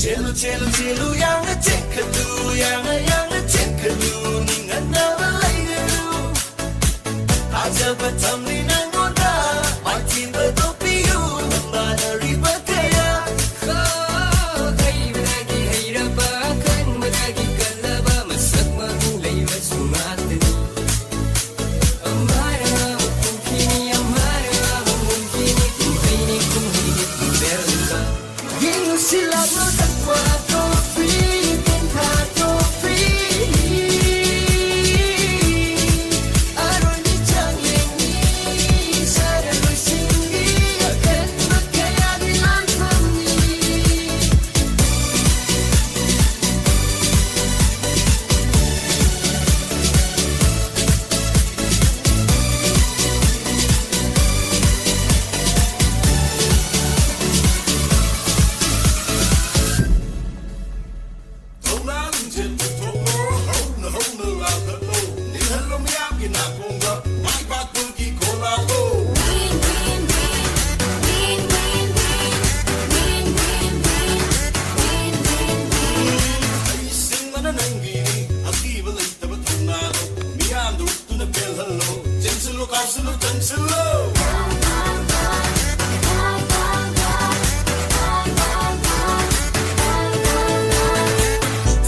ꯆꯦꯜꯂꯨ, ꯆꯦꯜꯂꯨ, ꯆꯦꯜꯂꯨ, ꯌꯥꯡꯅ ꯆꯦꯟꯈꯠꯂꯨ, ꯌꯥꯡꯅ, ꯌꯥꯡꯅ ꯆꯦꯟꯈꯠꯂꯨ, ꯅꯤꯡꯍꯟꯅꯕ ꯂꯩꯒꯅꯨ꯫ ꯊꯥꯖꯕ ꯊꯝꯂꯤ ꯅꯪꯉꯣꯟꯗ, ꯃꯥꯏꯊꯤꯕꯗꯣ ꯄꯤꯌꯨ, ꯅꯪ ꯃꯥꯟꯅꯔꯤꯕ ꯀꯌꯥ꯫ ꯍꯩꯕꯗꯒꯤ ꯍꯩꯔꯕ, ꯈꯟꯕꯗꯒꯤ ꯀꯜꯂꯕ, ꯃꯁꯛ ꯃꯒꯨꯟ ꯂꯩꯕꯁꯨ ꯉꯥꯛꯇꯅꯤ꯫ ꯑꯃꯔ ꯑꯃ ꯎꯈꯤꯅꯤ, ꯑꯃꯔ ꯑꯃ ꯎꯈꯤꯅꯤ, ꯀꯨꯝꯍꯩꯅꯤ ꯀꯨꯝꯍꯩꯅꯤ ꯄꯨꯟꯕꯦꯜꯗ꯫ ꯌꯦꯡꯉꯨꯁꯤ ꯂꯥꯛꯂꯣ ꯇꯛꯋꯥ ꯇ꯭ꯔꯣꯐꯤ, ꯇꯦꯟꯊꯥ ꯇ꯭ꯔꯣꯐꯤ꯫ ꯑꯔꯣꯏꯕꯤ ꯆꯥꯡꯌꯦꯡꯅꯤ,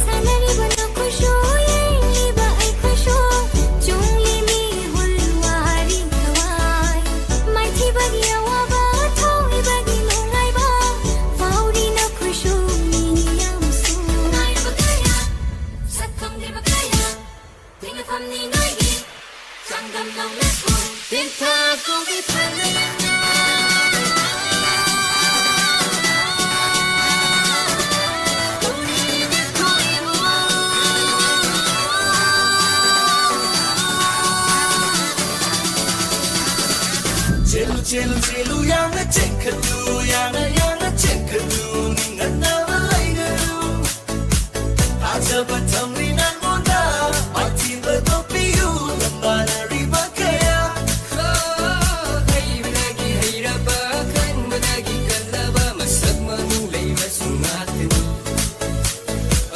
ꯁꯥꯟꯅꯔꯤꯕ ꯅꯈꯣꯏꯁꯨ, ꯌꯦꯡꯂꯤꯕ ꯑꯩꯈꯣꯏꯁꯨ, ꯆꯨꯡꯂꯤ ꯃꯤꯍꯨꯜ ꯋꯥꯔꯤ ꯊꯋꯥꯏ꯫ ꯃꯥꯏꯊꯤꯕꯒꯤ ꯑꯋꯥꯕ, ꯊꯧꯏꯕꯒꯤ ꯅꯨꯡꯉꯥꯏꯕ, ꯐꯥꯎꯔꯤ ꯅꯈꯣꯏꯁꯨ ꯃꯤꯌꯥꯝꯁꯨ꯫ ꯅꯨꯡꯉꯥꯏꯔꯕ ꯀꯌꯥ, ꯁꯛ ꯈꯪꯗ꯭ꯔꯤꯕ ꯀꯌꯥ, ꯊꯦꯡꯅꯐꯝꯅꯤ ꯅꯣꯏꯒꯤ ꯆꯥꯡꯗꯝ ꯂꯧꯅꯀꯣ꯫ ꯇꯦꯟꯊꯥ ꯀꯧꯕꯤ ꯐꯅꯦꯛꯅ ꯆꯦꯜꯂꯨ, ꯆꯦꯜꯂꯨ, ꯆꯦꯜꯂꯨ, ꯌꯥꯡꯅ ꯆꯦꯟꯈꯠꯂꯨ, ꯌꯥꯡꯅ, ꯌꯥꯡꯅ ꯆꯦꯟꯈꯠꯂꯨ, ꯅꯤꯡꯍꯟꯅꯕ ꯂꯩꯒꯅꯨ꯫ ꯊꯥꯖꯕ ꯊꯝꯂꯤ ꯅꯪꯉꯣꯟꯗ, ꯃꯥꯏꯊꯤꯕꯗꯣ ꯄꯤꯌꯨ, ꯂꯝꯕꯥꯅꯔꯤꯕ ꯀꯌꯥ꯫ ꯍꯩꯕꯗꯒꯤ ꯍꯩꯔꯕ, ꯈꯟꯕꯗꯒꯤ ꯀꯜꯂꯕ, ꯃꯁꯛ ꯃꯃꯤꯡ ꯂꯩꯕꯁꯨ ꯉꯥꯛꯇꯅꯤ꯫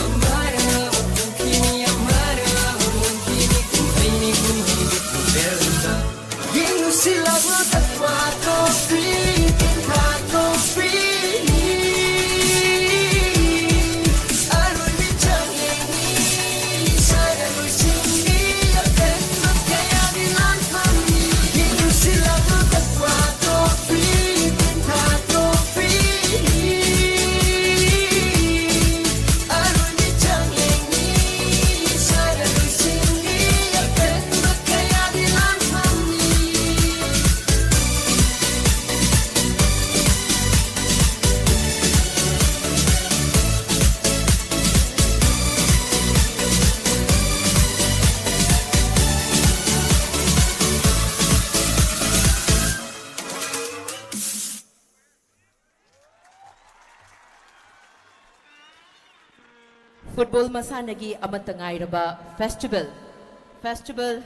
ꯑꯃꯅ ꯑꯃ ꯐꯣꯡꯈꯤꯅꯤ, ꯑꯃꯅ ꯑꯃ ꯐꯣꯡꯈꯤꯅꯤ, ꯀꯨꯝꯍꯩꯅꯤ, ꯀꯨꯝꯍꯩꯅꯤ, ꯈꯣꯟꯖꯦꯜꯗ꯫ ꯌꯦꯡꯉꯨꯁꯤ ꯂꯥꯛꯂꯣ ꯇꯛꯋꯥ ꯇ꯭ꯔꯣꯐꯤ, ꯇꯦꯟꯊꯥ ꯇ꯭ꯔꯣꯐꯤ꯫ ꯑꯔꯣꯏꯕꯤ ꯆꯥꯡꯌꯦꯡꯅꯤ, ꯁꯥꯟꯅꯔꯣꯏꯁꯤꯡꯒꯤ ꯑꯄꯦꯟꯕ ꯀꯌꯥꯒꯤ ꯂꯥꯟꯐꯝꯅꯤ꯫ ꯌꯦꯡꯉꯨꯁꯤ ꯂꯥꯛꯂꯣ ꯇꯛꯋꯥ ꯇ꯭ꯔꯣꯐꯤ, ꯇꯦꯟꯊꯥ ꯇ꯭ꯔꯣꯐꯤ꯫ ꯑꯔꯣꯏꯕꯤ ꯆꯥꯡꯌꯦꯡꯅꯤ, ꯁꯥꯟꯅꯔꯣꯏꯁꯤꯡꯒꯤ ꯑꯄꯦꯟꯕ ꯀꯌꯥꯒꯤ ꯂꯥꯟꯐꯝꯅꯤ꯫ ꯐꯨꯠꯕꯣꯜ ꯃꯁꯥꯟꯅꯒꯤ ꯑꯃꯠꯇ ꯉꯥꯏꯔꯕ ꯐꯦꯁꯇꯤꯚꯦꯜ, ꯐꯦꯁꯇꯤꯚꯦꯜ,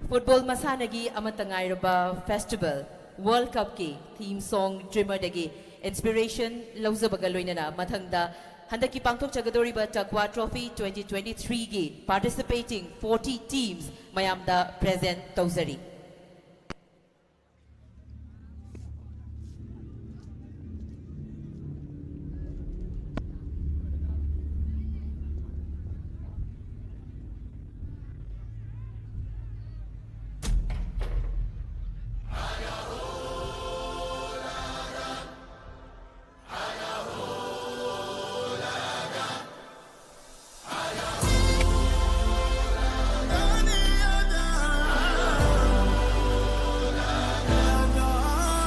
ꯐꯨꯠꯕꯣꯜ ꯃꯁꯥꯟꯅꯒꯤ ꯑꯃꯠꯇ ꯉꯥꯏꯔꯕ ꯐꯦꯁꯇꯤꯚꯦꯜ ꯋꯥꯔꯜꯗ ꯀꯞꯀꯤ ꯊꯤꯝ ꯁꯣꯡ ꯗ꯭ꯔꯤꯃꯔꯗꯒꯤ ꯏꯟꯁꯄꯤꯔꯦꯁꯟ ꯂꯧꯖꯕꯒ ꯂꯣꯏꯅꯅ ꯃꯊꯪꯗ ꯍꯟꯗꯛꯀꯤ ꯄꯥꯡꯊꯣꯛꯆꯒꯗꯧꯔꯤꯕ ꯆꯛꯋꯥ ꯇ꯭ꯔꯣꯐꯤ twenty twenty-threeꯒꯤ participating forty teams ꯃꯌꯥꯝꯗ present ꯇꯧꯖꯔꯤ꯫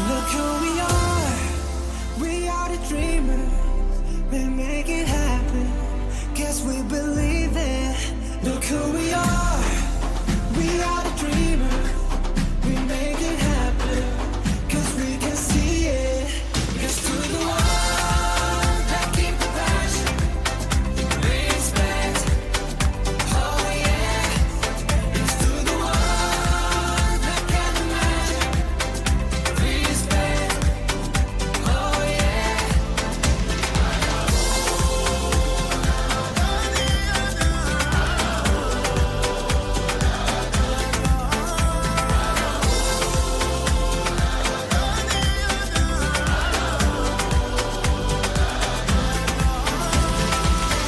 Look who we are. We are the dreamers. We make it happen. Guess we believe it. Look who we are. We are the dreamers. We make it happen. 'Cause we can see it. Here's to the ones that keep the passion. Respect. Oh yeah. Here's to the ones that can imagine. Respect. Oh yeah.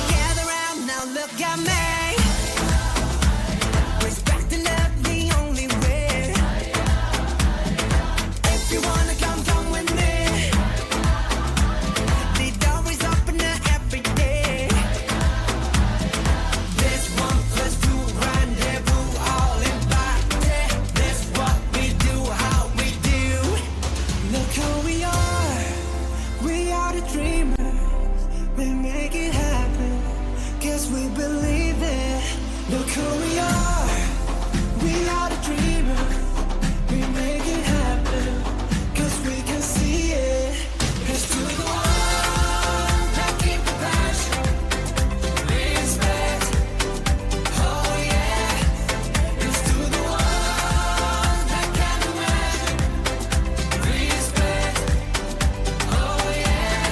Gather round now, look at me. Respect and love the only way. If you wanna come, come with me. The door is open now every day. This one plus two rendezvous, all invited. This what we do, how we do. Look who we are. We are the dreamers. We make it happen. 'Cause we believe it. Look who we are. We are the dreamers. We make it happen. 'Cause we can see it. Here's to the ones that keep the passion. Respect. Oh yeah. Here's to the ones that can imagine. Respect. Oh yeah.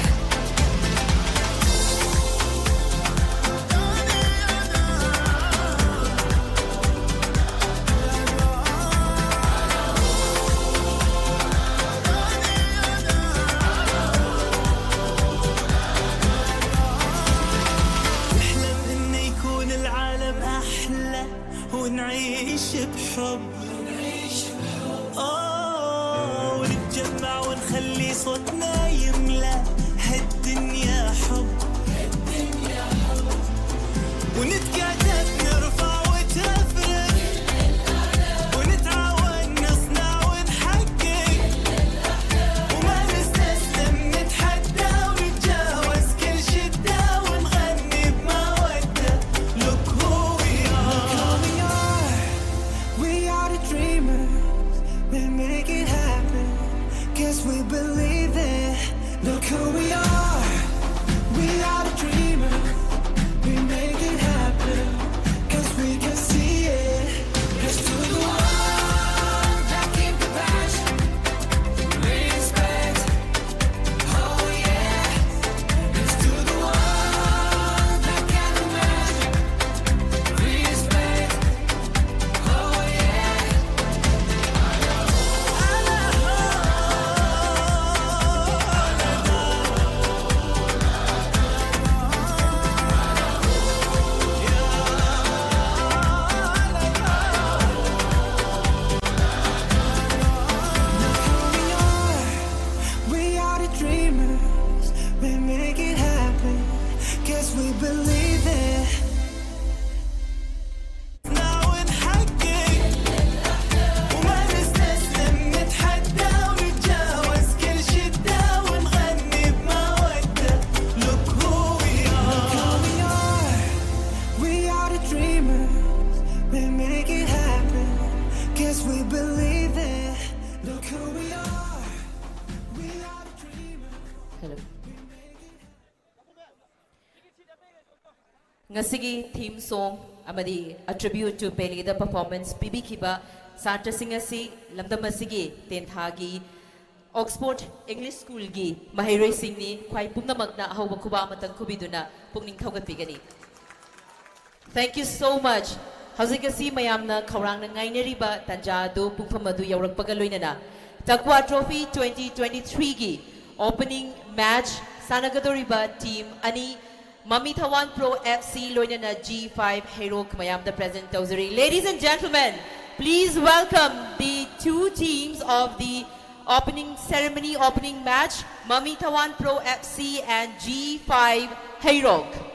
We make it happen, 'cause we believe it. نحقق وما نستسلم، نتحدى ونتجاوز كل شدة، ونغني بمودة. Look who we are. Look who we are. We are the dreamers. We make it happen, 'cause we believe it. Look who we are. We are the dreamers. Hello. ꯉꯁꯤꯒꯤ theme song ꯑꯃꯗꯤ A Tribute to Peleꯗ performance ꯄꯤꯕꯤꯈꯤꯕ ꯁꯥꯇ꯭ꯔꯁꯤꯡ ꯑꯁꯤ ꯂꯝꯗꯝ ꯑꯁꯤꯒꯤ ꯇꯦꯟꯊꯥꯒꯤ Oxford English Schoolꯒꯤ ꯃꯍꯩꯔꯣꯏꯁꯤꯡꯅꯤ꯫ ꯈ꯭ꯋꯥꯏ ꯄꯨꯝꯅꯃꯛꯅ ꯑꯍꯧꯕ ꯈꯨꯕꯥꯛ ꯑꯃꯇꯪ ꯈꯨꯕꯤꯗꯨꯅ ꯄꯨꯛꯅꯤꯡ ꯊꯧꯒꯠꯄꯤꯒꯅꯤ꯫ Thank you so much. ꯍꯧꯖꯤꯛ ꯑꯁꯤ ꯃꯌꯥꯝꯅ ꯈꯧꯔꯥꯡꯅ ꯉꯥꯏꯅꯔꯤꯕ ꯇꯥꯟꯖꯥ ꯑꯗꯨ ꯄꯨꯡꯐꯝ ꯑꯗꯨ ꯌꯧꯔꯛꯄꯒ ꯂꯣꯏꯅꯅ Takwa Trophy twenty twenty-threeꯒꯤ opening match ꯁꯥꯟꯅꯒꯗꯧꯔꯤꯕ team ꯑꯅꯤ, Mami Thawan Pro F C ꯂꯣꯏꯅꯅ G five ꯍꯩꯔꯣꯛ ꯃꯌꯥꯝꯗ present ꯇꯧꯖꯔꯤ꯫ Ladies and gentlemen, please welcome the two teams of the opening ceremony, opening match, Mami Thawan Pro F C and G five ꯍꯩꯔꯣꯛ꯫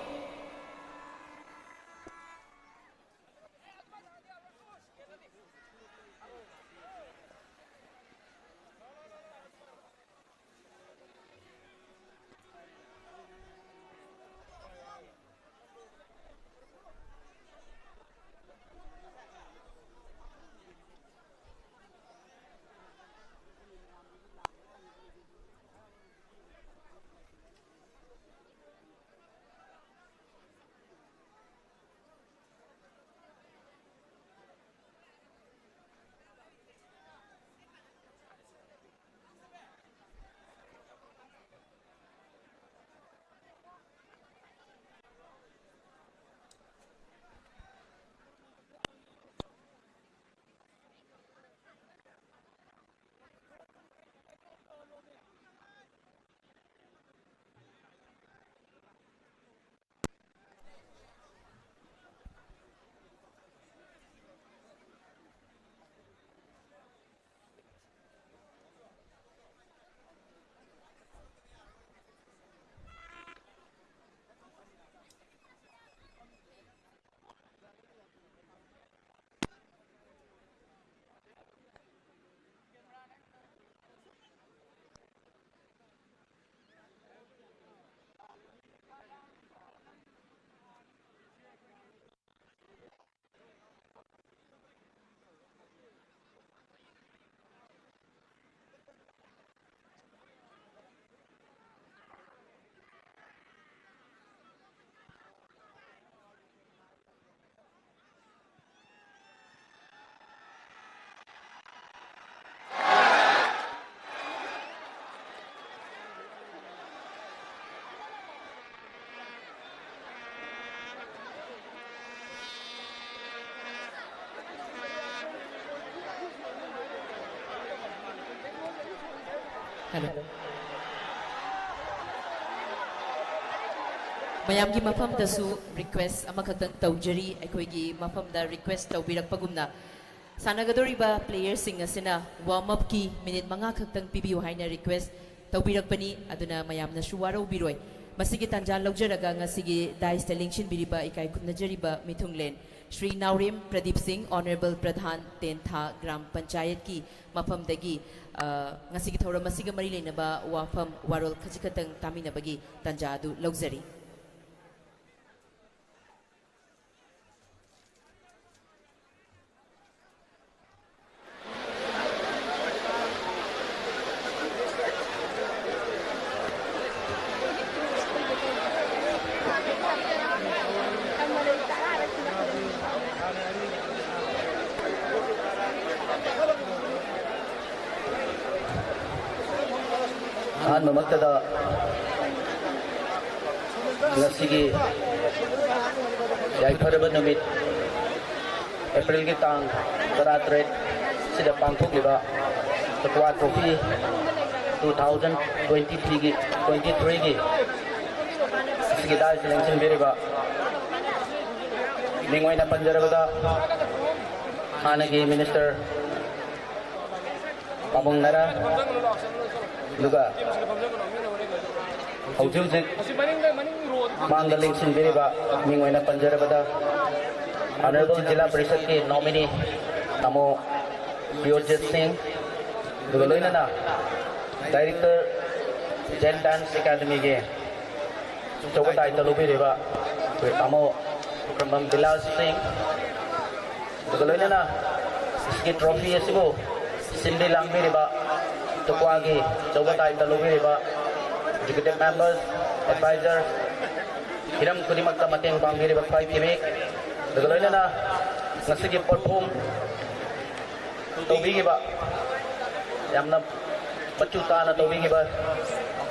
ꯃꯌꯥꯝꯒꯤ ꯃꯐꯝꯗꯁꯨ request ꯑꯃꯈꯛꯇꯪ ꯇꯧꯖꯔꯤ꯫ ꯑꯩꯈꯣꯏꯒꯤ ꯃꯐꯝꯗ request ꯇꯧꯕꯤꯔꯛꯄꯒꯨꯝꯅ, ꯁꯥꯟꯅꯒꯗꯧꯔꯤꯕ playerꯁꯤꯡ ꯑꯁꯤꯅ warm upꯀꯤ minute ꯃꯉꯥ ꯈꯛꯇꯪ ꯄꯤꯕꯤꯌꯨ ꯍꯥꯏꯅ request ꯇꯧꯕꯤꯔꯛꯄꯅꯤ꯫ ꯑꯗꯨꯅ ꯃꯌꯥꯝꯅꯁꯨ ꯋꯥꯔꯧꯕꯤꯔꯣꯏ꯫ ꯃꯁꯤꯒꯤ ꯇꯥꯟꯖꯥ ꯂꯧꯖꯔꯒ ꯉꯁꯤꯒꯤ dais ꯇ ꯂꯦꯡꯁꯤꯟꯕꯤꯔꯤꯕ ꯏꯀꯥꯏ ꯈꯨꯝꯅꯖꯔꯤꯕ ꯃꯤꯊꯨꯡꯂꯦꯟ ꯁ꯭ꯔꯤ ꯅꯥꯎꯔꯦꯝ ꯄ꯭ꯔꯗꯤꯞ ꯁꯤꯡ, Honourable ꯄ꯭ꯔꯙꯥꯟ ꯇꯦꯟꯊꯥ ꯒ꯭ꯔꯥꯝ ꯄꯟꯆꯥꯌꯠꯀꯤ ꯃꯐꯝꯗꯒꯤ, ꯑ, ꯉꯁꯤꯒꯤ ꯊꯧꯔꯝ ꯑꯁꯤꯒ ꯃꯔꯤ ꯂꯩꯅꯕ ꯋꯥꯐꯝ ꯋꯥꯔꯣꯜ ꯈꯖꯤꯛ ꯈꯛꯇꯪ ꯇꯥꯃꯤꯟꯅꯕꯒꯤ ꯇꯥꯟꯖꯥ ꯑꯗꯨ ꯂꯧꯖꯔꯤ꯫ ꯑꯍꯥꯟꯕꯃꯛꯇꯗ ꯉꯁꯤꯒꯤ ꯌꯥꯏꯐꯔꯕ ꯅꯨꯃꯤꯠ, ꯑꯦꯄ꯭ꯔꯤꯜꯒꯤ ꯇꯥꯡ ꯇꯔꯥꯇꯔꯦꯠ ꯁꯤꯗ ꯄꯥꯡꯊꯣꯛꯂꯤꯕ ꯇꯛꯋꯥ ꯇ꯭ꯔꯣꯐꯤ ꯇꯨ ꯊꯥꯎꯖꯟ ꯇ꯭ꯋꯦꯟꯇꯤ ꯊ꯭ꯔꯤꯒꯤ, ꯇ꯭ꯋꯦꯟꯇꯤ ꯊ꯭ꯔꯤꯒꯤ ꯑꯁꯤꯒꯤ dais ꯂꯦꯡꯁꯤꯟꯕꯤꯔꯤꯕ, ꯃꯤꯡ ꯑꯣꯏꯅ ꯄꯟꯖꯔꯕꯗ, ꯍꯥꯟꯅꯒꯤ ꯃꯤꯅꯤꯁꯇꯔ ꯄꯥꯕꯨꯡ ꯅꯔꯥ, ꯑꯗꯨꯒ ꯍꯧꯖꯤꯛ ꯍꯧꯖꯤꯛ ꯃꯥꯡꯗ ꯂꯦꯡꯁꯤꯟꯕꯤꯔꯤꯕ, ꯃꯤꯡ ꯑꯣꯏꯅ ꯄꯟꯖꯔꯕꯗ, Honourable ꯖꯤꯂꯥ ꯄꯔꯤꯁꯠꯀꯤ nominee ꯇꯥꯃꯣ ꯄꯤꯌꯣꯖꯤꯠ ꯁꯤꯡ, ꯑꯗꯨꯒ ꯂꯣꯏꯅꯅ Director Jain Dance Academyꯒꯤ ꯑꯆꯧꯕ ꯗꯥꯏꯇ ꯂꯧꯕꯤꯔꯤꯕ ꯑꯩꯈꯣꯏ ꯇꯥꯃꯣ ꯈꯝꯕꯝ ꯕꯤꯂꯥꯁ ꯁꯤꯡ, ꯑꯗꯨꯒ ꯂꯣꯏꯅꯅ ꯁꯤꯒꯤ ꯇ꯭ꯔꯣꯐꯤ ꯑꯁꯤꯕꯨ ꯁꯤꯟꯕꯤ ꯂꯥꯡꯕꯤꯔꯤꯕ ꯇꯨꯀ꯭ꯋꯥꯒꯤ ꯑꯆꯧꯕ ꯗꯥꯏꯇ ꯂꯧꯕꯤꯔꯤꯕ executive members, advisors, ꯍꯤꯔꯝ ꯈꯨꯗꯤꯡꯃꯛꯇ ꯃꯇꯦꯡ ꯄꯥꯡꯕꯤꯔꯤꯕ ꯈ꯭ꯋꯥꯏ ꯀꯤꯃꯤ, ꯑꯗꯨꯒ ꯂꯣꯏꯅꯅ ꯉꯁꯤꯒꯤ ꯄꯣꯠꯐꯝ ꯇꯧꯕꯤꯈꯤꯕ, ꯌꯥꯝꯅ ꯃꯆꯨ ꯇꯥꯅ ꯇꯧꯕꯤꯈꯤꯕ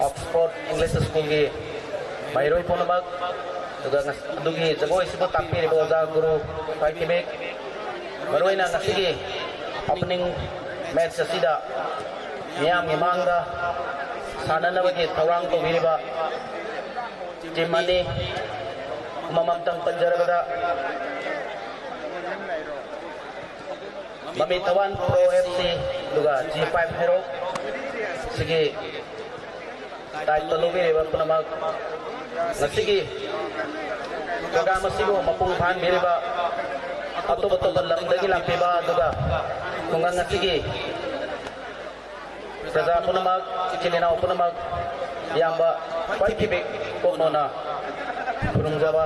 Oxford English Schoolꯒꯤ ꯃꯍꯩꯔꯣꯏ ꯄꯨꯝꯅꯃꯛ, ꯑꯗꯨꯒ ꯉꯁ-, ꯑꯗꯨꯒꯤ ꯖꯒꯣꯏꯁꯤꯕꯨ ꯇꯥꯛꯄꯤꯔꯤꯕ ꯑꯣꯖꯥ ꯒꯨꯔꯨ ꯈ꯭ꯋꯥꯏ ꯀꯤꯃꯤ, ꯃꯔꯨꯑꯣꯏꯅ ꯉꯁꯤꯒꯤ opening match ꯑꯁꯤꯗ ꯃꯤꯌꯥꯝꯒꯤ ꯃꯥꯡꯗ ꯁꯥꯟꯅꯅꯕꯒꯤ ꯊꯧꯔꯥꯡ ꯇꯧꯕꯤꯔꯤꯕ ꯇꯤꯝ ꯑꯅꯤ, ꯑꯃꯃꯝꯇꯪ ꯄꯟꯖꯔꯕꯗ, ꯃꯃꯤ ꯊꯋꯥꯟ ꯄ꯭ꯔꯣ ꯑꯦꯐ ꯁꯤ ꯑꯗꯨꯒ ꯖꯤ ꯐꯥꯏꯚ ꯍꯦꯔꯣ ꯁꯤꯒꯤ ꯗꯥꯏꯇ ꯂꯧꯕꯤꯔꯤꯕ ꯄꯨꯝꯅꯃꯛ, ꯉꯁꯤꯒꯤ ꯄ꯭ꯔꯣꯒ꯭ꯔꯥꯝ ꯑꯁꯤꯕꯨ ꯃꯄꯨꯡ ꯐꯥꯍꯟꯕꯤꯔꯤꯕ ꯑꯇꯣꯞ ꯑꯇꯣꯞꯄ ꯂꯝꯗꯒꯤ ꯂꯥꯛꯄꯤꯕ ꯑꯗꯨꯒ ꯈꯨꯡꯒꯪ ꯑꯁꯤꯒꯤ ꯄ꯭ꯔꯖꯥ ꯄꯨꯝꯅꯃꯛ, ꯏꯆꯤꯜ ꯏꯅꯥꯎ ꯄꯨꯝꯅꯃꯛ, ꯏꯌꯥꯝꯕ ꯈ꯭ꯋꯥꯏ ꯄꯤꯕꯤꯛ ꯀꯣꯛꯅꯣꯅ ꯈꯨꯔꯨꯝꯖꯕ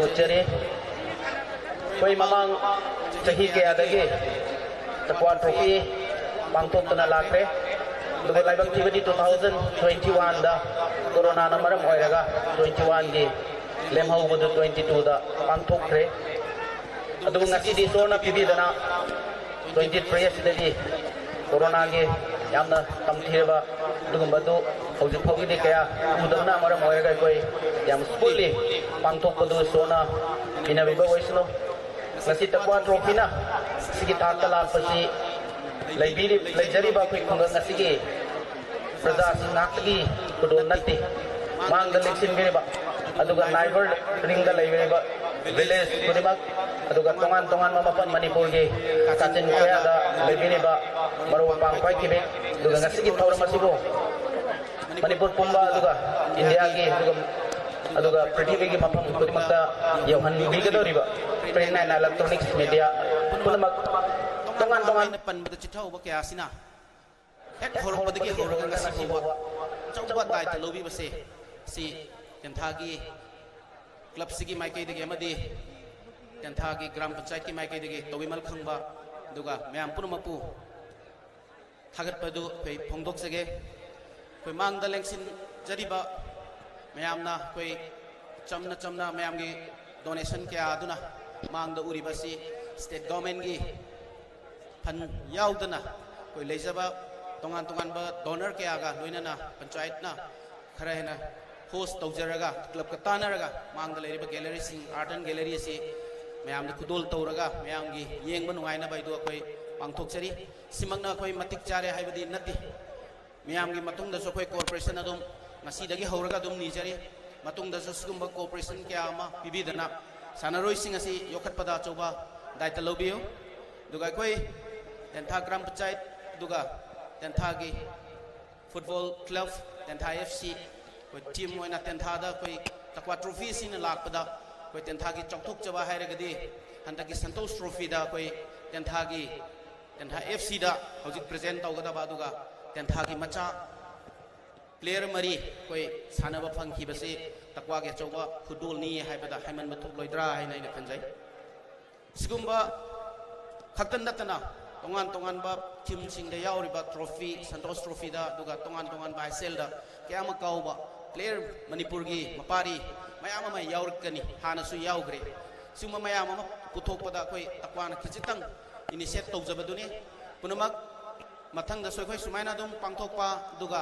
ꯎꯠꯆꯔꯤ꯫ ꯑꯩꯈꯣꯏ ꯃꯃꯥꯡ ꯆꯍꯤ ꯀꯌꯥꯗꯒꯤ ꯇꯛꯋꯥ ꯇ꯭ꯔꯣꯐꯤ ꯄꯥꯡꯊꯣꯛꯇꯨꯅ ꯂꯥꯛꯈ꯭ꯔꯦ꯫ ꯑꯗꯨꯒ ꯂꯥꯏꯕꯛ ꯊꯤꯕꯗꯤ two thousand twenty one ꯗ ꯀꯣꯔꯣꯅꯥꯅ ꯃꯔꯝ ꯑꯣꯏꯔꯒ twenty one ꯒꯤ ꯂꯦꯝꯍꯧꯕꯗꯨ twenty two ꯗ ꯄꯥꯡꯊꯣꯛꯈ꯭ꯔꯦ꯫ ꯑꯗꯨꯕꯨ ꯉꯁꯤꯗꯤ ꯏꯁꯣꯔꯅ ꯄꯤꯕꯤꯗꯅ twenty three ꯑꯁꯤꯗꯗꯤ ꯀꯣꯔꯣꯅꯥꯒꯤ ꯌꯥꯝꯅ ꯇꯝꯊꯤꯔꯕ ꯑꯗꯨꯒꯨꯝꯕꯗꯨ ꯍꯧꯖꯤꯛ ꯐꯥꯎꯒꯤꯗꯤ ꯀꯌꯥ ꯎꯗꯕꯅ ꯃꯔꯝ ꯑꯣꯏꯔꯒ ꯑꯩꯈꯣꯏ ꯌꯥꯝ ꯁ꯭ꯃꯨꯠꯂꯤ ꯄꯥꯡꯊꯣꯛꯄꯗꯨ ꯏꯁꯣꯔꯅ ꯄꯤꯅꯕꯤꯕ ꯑꯣꯏꯁꯅꯨ꯫ ꯉꯁꯤ ꯇꯛꯋꯥ ꯇ꯭ꯔꯣꯐꯤꯅ ꯁꯤꯒꯤ ꯊꯥꯛꯇ ꯂꯥꯛꯄꯁꯤ ꯂꯩꯕꯤꯔꯤ-, ꯂꯩꯖꯔꯤꯕ ꯑꯩꯈꯣꯏ ꯈꯨꯡꯒꯪ ꯑꯁꯤꯒꯤ ꯄ꯭ꯔꯖꯥꯁꯤꯡ ꯉꯥꯛꯇꯒꯤ ꯈꯨꯗꯣꯜ ꯅꯠꯇꯦ꯫ ꯃꯥꯡꯗ ꯂꯦꯡꯁꯤꯟꯕꯤꯔꯤꯕ ꯑꯗꯨꯒ ꯅꯥꯏꯕꯔ ꯔꯤꯡꯗ ꯂꯩꯕꯤꯔꯤꯕ ꯚꯤꯂꯦꯖ ꯈꯨꯗꯤꯡꯃꯛ, ꯑꯗꯨꯒ ꯇꯣꯉꯥꯟ ꯇꯣꯉꯥꯟꯕ ꯃꯐꯝ ꯃꯅꯤꯄꯨꯔꯒꯤ ꯀꯥꯆꯤꯟ ꯀꯣꯌꯥꯗ ꯂꯩꯕꯤꯔꯤꯕ ꯃꯔꯨꯞ ꯃꯄꯥꯡ ꯈ꯭ꯋꯥꯏ ꯄꯤꯕꯤꯛ, ꯑꯗꯨꯒ ꯉꯁꯤꯒꯤ ꯊꯧꯔꯝ ꯑꯁꯤꯕꯨ ꯃꯅꯤꯄꯨꯔ ꯄꯨꯝꯕ ꯑꯗꯨꯒ ꯏꯟꯗꯤꯌꯥꯒꯤ ꯑꯗꯨꯒ, ꯑꯗꯨꯒ ꯄ꯭ꯔꯤꯊꯤꯕꯤꯒꯤ ꯃꯐꯝ ꯈꯨꯗꯤꯡꯃꯛꯇ ꯌꯧꯍꯟꯕꯤꯒꯗꯧꯔꯤꯕ print and electronics media ꯄꯨꯝꯅꯃꯛ ꯇꯣꯉꯥꯟ ꯇꯣꯉꯥꯟ ꯄꯟꯕꯗ ꯆꯤꯊꯍꯧꯕ ꯀꯌꯥ ꯑꯁꯤꯅ ꯍꯦꯛ ꯍꯧꯔꯛꯄꯗꯒꯤ ꯍꯧꯔꯒ ꯉꯁꯤ ꯐꯥꯎꯕ ꯑꯆꯧꯕ ꯗꯥꯏꯇ ꯂꯧꯕꯤꯕꯁꯦ, ꯁꯤ ꯇꯦꯟꯊꯥꯒꯤ ꯀ꯭ꯂꯕꯁꯤꯒꯤ ꯃꯥꯏꯀꯩꯗꯒꯤ ꯑꯃꯗꯤ ꯇꯦꯟꯊꯥꯒꯤ ꯒ꯭ꯔꯥꯝ ꯄꯟꯆꯥꯌꯠꯀꯤ ꯃꯥꯏꯀꯩꯗꯒꯤ ꯇꯧꯕꯤꯃꯜ ꯈꯪꯕ, ꯑꯗꯨꯒ ꯃꯌꯥꯝ ꯄꯨꯝꯅꯃꯛꯄꯨ ꯊꯥꯒꯠꯄꯗꯨ ꯑꯩꯈꯣꯏ ꯐꯣꯡꯗꯣꯛꯆꯒꯦ꯫ ꯑꯩꯈꯣꯏ ꯃꯥꯡꯗ ꯂꯦꯡꯁꯤꯟꯖꯔꯤꯕ ꯃꯌꯥꯝꯅ, ꯑꯩꯈꯣꯏ ꯆꯝꯅ ꯆꯝꯅ ꯃꯌꯥꯝꯒꯤ ꯗꯣꯅꯦꯁꯟ ꯀꯌꯥ ꯑꯗꯨꯅ ꯃꯥꯡꯗ ꯎꯔꯤꯕ ꯑꯁꯤ ꯁ꯭ꯇꯦꯠ ꯒꯣꯔꯃꯦꯟꯒꯤ ꯐꯟ ꯌꯥꯎꯗꯅ ꯑꯩꯈꯣꯏ ꯂꯩꯖꯕ ꯇꯣꯉꯥꯟ ꯇꯣꯉꯥꯟꯕ ꯗꯣꯅꯔ ꯀꯌꯥꯒ ꯂꯣꯏꯅꯅ ꯄꯟꯆꯥꯌꯠꯅ ꯈꯔ ꯍꯦꯟꯅ ꯍꯣꯁ ꯇꯧꯖꯔꯒ, ꯀ꯭ꯂꯕꯀ ꯇꯥꯟꯅꯔꯒ ꯃꯥꯡꯗ ꯂꯩꯔꯤꯕ ꯒꯦꯂꯔꯤꯁꯤꯡ, ꯑꯥꯔꯠ ꯑꯦꯟ ꯒꯦꯂꯔꯤ ꯑꯁꯤ ꯃꯌꯥꯝꯗ ꯈꯨꯗꯣꯜ ꯇꯧꯔꯒ ꯃꯌꯥꯝꯒꯤ ꯌꯦꯡꯕ ꯅꯨꯡꯉꯥꯏꯅꯕ ꯍꯥꯏꯗꯨ ꯑꯩꯈꯣꯏ ꯄꯥꯡꯊꯣꯛꯆꯔꯤ꯫ ꯁꯤꯃꯛꯅ ꯑꯩꯈꯣꯏ ꯃꯇꯤꯛ ꯆꯥꯔꯦ ꯍꯥꯏꯕꯗꯤ ꯅꯠꯇꯦ꯫ ꯃꯌꯥꯝꯒꯤ ꯃꯇꯨꯡꯗꯁꯨ ꯑꯩꯈꯣꯏ cooperation ꯑꯗꯨꯝ ꯉꯁꯤꯗꯒꯤ ꯍꯧꯔꯒ ꯑꯗꯨꯝ ꯅꯤꯖꯔꯤ꯫ ꯃꯇꯨꯡꯗꯁꯨ ꯁꯤꯒꯨꯝꯕ cooperation ꯀꯌꯥ ꯑꯃ ꯄꯤꯕꯤꯗꯅ ꯁꯥꯟꯅꯔꯣꯏꯁꯤꯡ ꯑꯁꯤ ꯌꯣꯛꯈꯠꯄꯗ ꯑꯆꯧꯕ ꯗꯥꯏꯇ ꯂꯧꯕꯤꯌꯨ꯫ ꯑꯗꯨꯒ ꯑꯩꯈꯣꯏ ꯇꯦꯟꯊꯥ ꯒ꯭ꯔꯥꯝ ꯄꯟꯆꯥꯌꯠ ꯑꯗꯨꯒ ꯇꯦꯟꯊꯥꯒꯤ football club, ꯇꯦꯟꯊꯥ F C, ꯑꯩꯈꯣꯏ team ꯑꯣꯏꯅ ꯇꯦꯟꯊꯥꯗ ꯑꯩꯈꯣꯏ ꯇꯛꯋꯥ trophy ꯑꯁꯤꯅ ꯂꯥꯛꯄꯗ ꯑꯩꯈꯣꯏ ꯇꯦꯟꯊꯥꯒꯤ ꯆꯥꯎꯊꯣꯛꯆꯕ ꯍꯥꯏꯔꯒꯗꯤ ꯍꯟꯗꯛꯀꯤ ꯁꯟꯇꯣꯁ trophyꯗ ꯑꯩꯈꯣꯏ ꯇꯦꯟꯊꯥꯒꯤ, ꯇꯦꯟꯊꯥ F Cꯗ ꯍꯧꯖꯤꯛ present ꯇꯧꯒꯗꯕ, ꯑꯗꯨꯒ ꯇꯦꯟꯊꯥꯒꯤ ꯃꯆꯥ player ꯃꯔꯤ ꯑꯩꯈꯣꯏ ꯁꯥꯟꯅꯕ ꯐꯪꯈꯤꯕꯁꯤ ꯇꯛꯋꯥꯒꯤ ꯑꯆꯧꯕ footballꯅꯤ ꯍꯥꯏꯕꯗ ꯍꯥꯏꯃꯟꯕ ꯊꯣꯛꯂꯣꯏꯗ꯭ꯔꯥ ꯍꯥꯏꯅ ꯑꯩꯅ ꯈꯟꯖꯩ꯫ ꯁꯤꯒꯨꯝꯕ ꯈꯛꯇ ꯅꯠꯇꯅ ꯇꯣꯉꯥꯟ ꯇꯣꯉꯥꯟꯕ teamꯁꯤꯡꯗ ꯌꯥꯎꯔꯤꯕ trophy, ꯁꯟꯇꯣꯁ trophyꯗ, ꯑꯗꯨꯒ ꯇꯣꯉꯥꯟ ꯇꯣꯉꯥꯟꯕ ISLꯗ ꯀꯌꯥ ꯑꯃ ꯀꯥꯎꯕ player ꯃꯅꯤꯄꯨꯔꯒꯤ ꯃꯄꯥꯔꯤ ꯃꯌꯥꯝ ꯑꯃ ꯌꯥꯎꯔꯛꯀꯅꯤ, ꯍꯥꯟꯅꯁꯨ ꯌꯥꯎꯈ꯭ꯔꯦ꯫ ꯁꯤꯒꯨꯝꯕ ꯃꯌꯥꯝ ꯑꯃ ꯄꯨꯊꯣꯛꯄꯗ ꯑꯩꯈꯣꯏ ꯇꯛꯋꯥꯅ ꯈꯤꯖꯤꯛꯇꯪ initiate ꯇꯧꯖꯕꯗꯨꯅꯤ꯫ ꯄꯨꯝꯅꯃꯛ ꯃꯊꯪꯗꯁꯨ ꯑꯩꯈꯣꯏ ꯁꯨꯃꯥꯏꯅ ꯑꯗꯨꯝ ꯄꯥꯡꯊꯣꯛꯄ, ꯑꯗꯨꯒ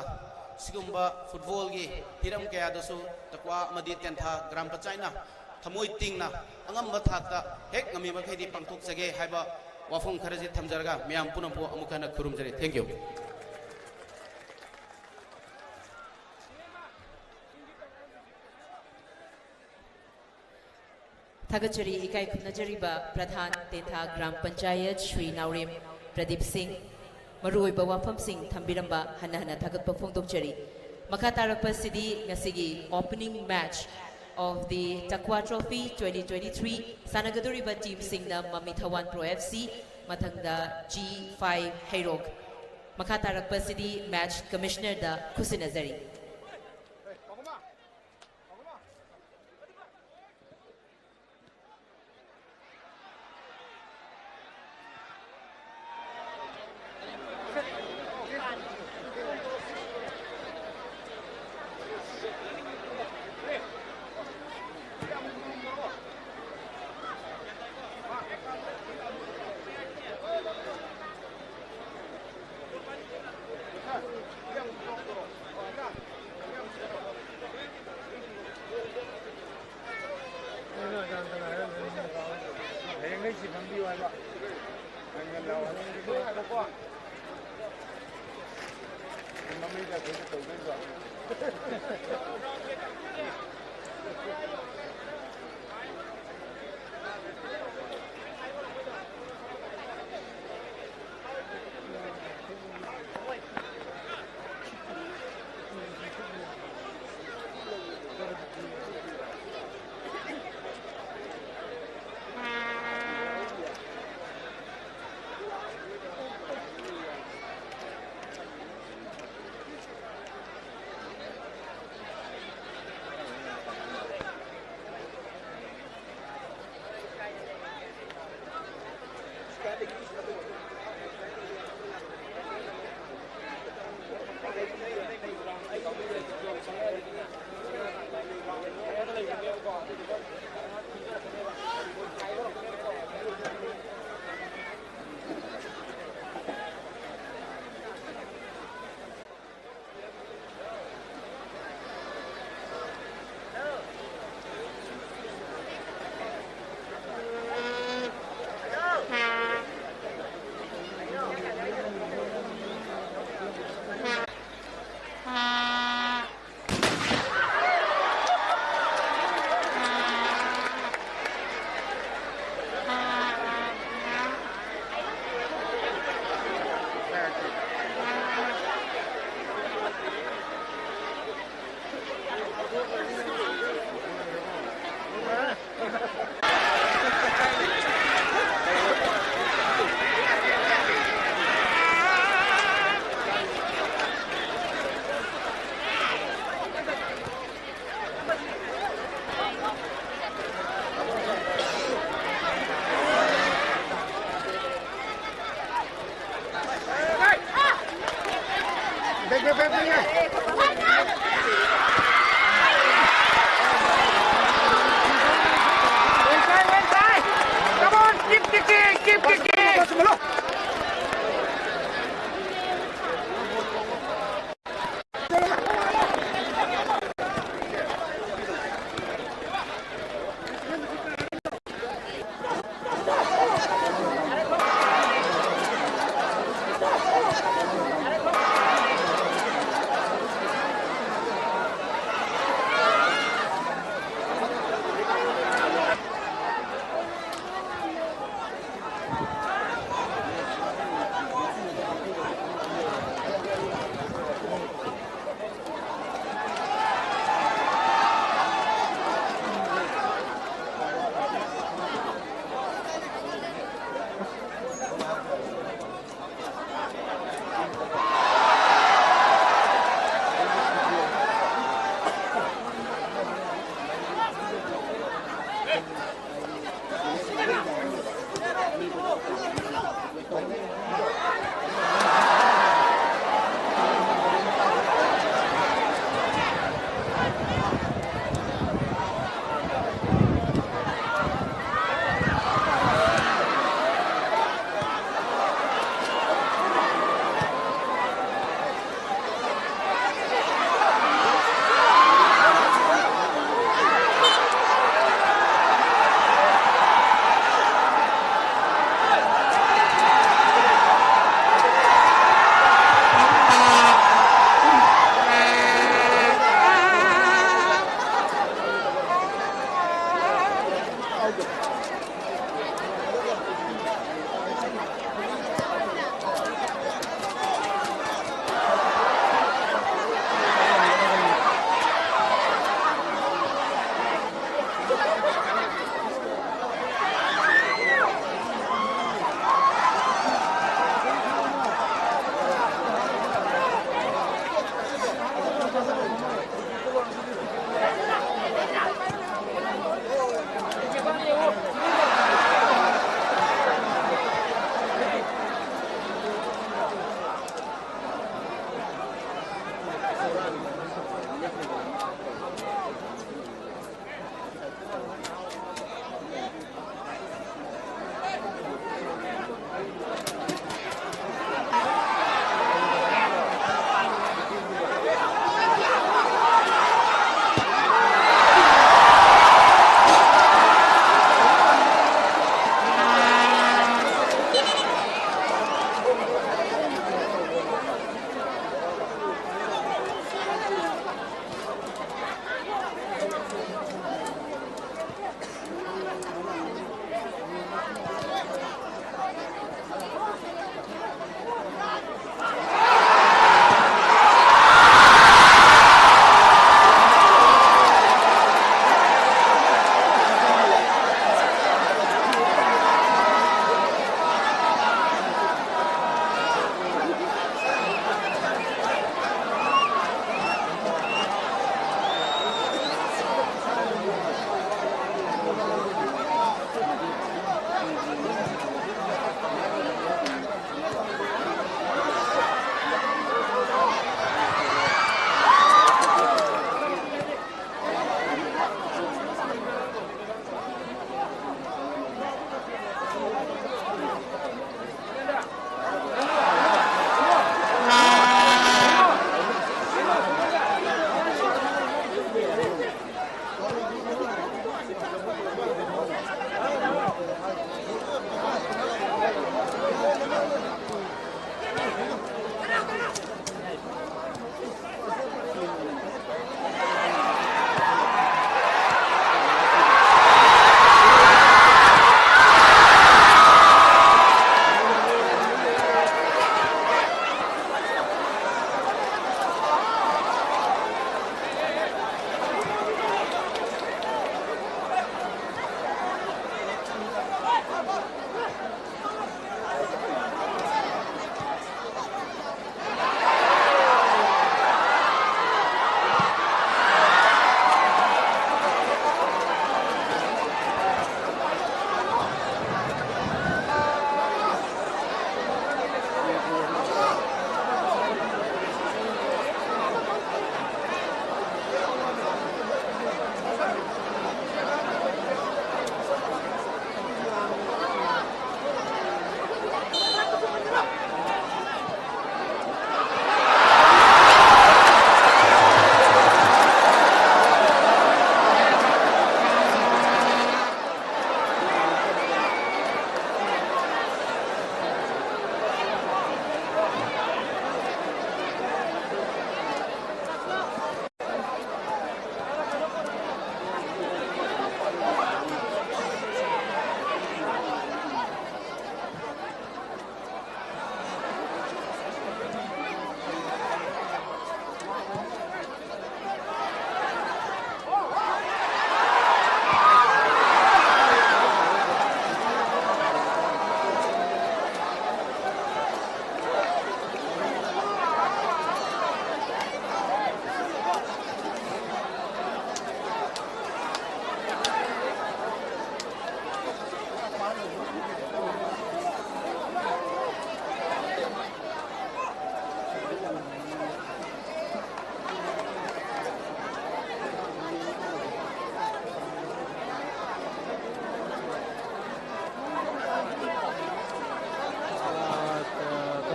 ꯁꯤꯒꯨꯝꯕ footballꯒꯤ ꯍꯤꯔꯝ ꯀꯌꯥꯗꯁꯨ ꯇꯛꯋꯥ ꯑꯃꯗꯤ ꯇꯦꯟꯊꯥ ꯒ꯭ꯔꯥꯝ ꯄꯟꯆꯥꯌꯠꯅ ꯊꯃꯣꯏ ꯇꯤꯡꯅ ꯑꯉꯝꯕ ꯊꯥꯛꯇ ꯍꯦꯛ ꯉꯝꯃꯤ ꯃꯈꯩꯗꯤ ꯄꯥꯡꯊꯣꯛꯆꯒꯦ ꯍꯥꯏꯕ ꯋꯥꯐꯝ ꯈꯔꯁꯤ ꯊꯝꯖꯔꯒ ꯃꯌꯥꯝ ꯄꯨꯝꯅꯃꯛꯄꯨ ꯑꯃꯨꯛ ꯍꯟꯅ ꯈꯨꯔꯨꯝꯖꯔꯤ꯫ Thank you꯫ ꯊꯥꯒꯠꯆꯔꯤ ꯏꯀꯥꯏ ꯈꯨꯝꯅꯖꯔꯤꯕ ꯄ꯭ꯔꯙꯥꯟ ꯇꯦꯟꯊꯥ ꯒ꯭ꯔꯥꯝ ꯄꯟꯆꯥꯌꯠ ꯁ꯭ꯔꯤ ꯅꯥꯎꯔꯦꯝ ꯄ꯭ꯔꯗꯤꯞ ꯁꯤꯡ꯫ ꯃꯔꯨꯑꯣꯏꯕ ꯋꯥꯐꯝꯁꯤꯡ ꯊꯝꯕꯤꯔꯝꯕ ꯍꯟꯅ ꯍꯟꯅ ꯊꯥꯒꯠꯄ ꯐꯣꯡꯗꯣꯛꯆꯔꯤ꯫ ꯃꯈꯥ ꯇꯥꯔꯛꯄꯁꯤꯗꯤ ꯉꯁꯤꯒꯤ opening match of the Takwa Trophy twenty twenty-three ꯁꯥꯟꯅꯒꯗꯧꯔꯤꯕ teamꯁꯤꯡꯅ ꯃꯃꯤ ꯊꯋꯥꯟ Pro F C, ꯃꯊꯪꯗ G five ꯍꯩꯔꯣꯛ꯫ ꯃꯈꯥ ꯇꯥꯔꯛꯄꯁꯤꯗꯤ match commissionerꯗ ꯈꯨꯠꯁꯤꯟꯅꯖꯔꯤ꯫ ꯍꯌꯦꯡꯗꯩ ꯁꯤ ꯐꯝꯕꯤꯌꯨ ꯍꯥꯏꯕ꯫ ꯉꯟ ꯉꯟ ꯂꯥꯛꯑꯣ ꯍꯥꯏꯕ꯫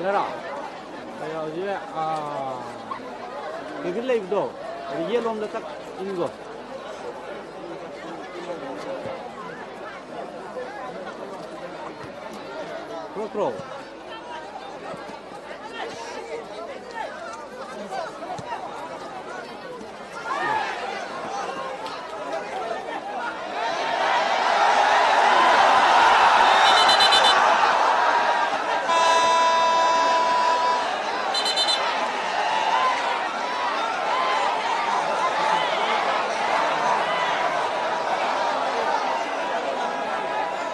ꯇꯔꯥ꯫ ꯀꯩ ꯍꯧꯖꯤꯛ, ꯑꯥ, ꯀꯩꯅꯣ ꯂꯩꯕꯗꯣ, ꯌꯦꯠꯂꯣꯝꯗ ꯇꯛ ꯏꯟꯒꯣ꯫ ꯊꯣꯛꯇ꯭ꯔꯣ?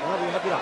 ꯃꯉꯥꯗꯒꯤ ꯍꯥꯞꯄꯤꯔꯣ?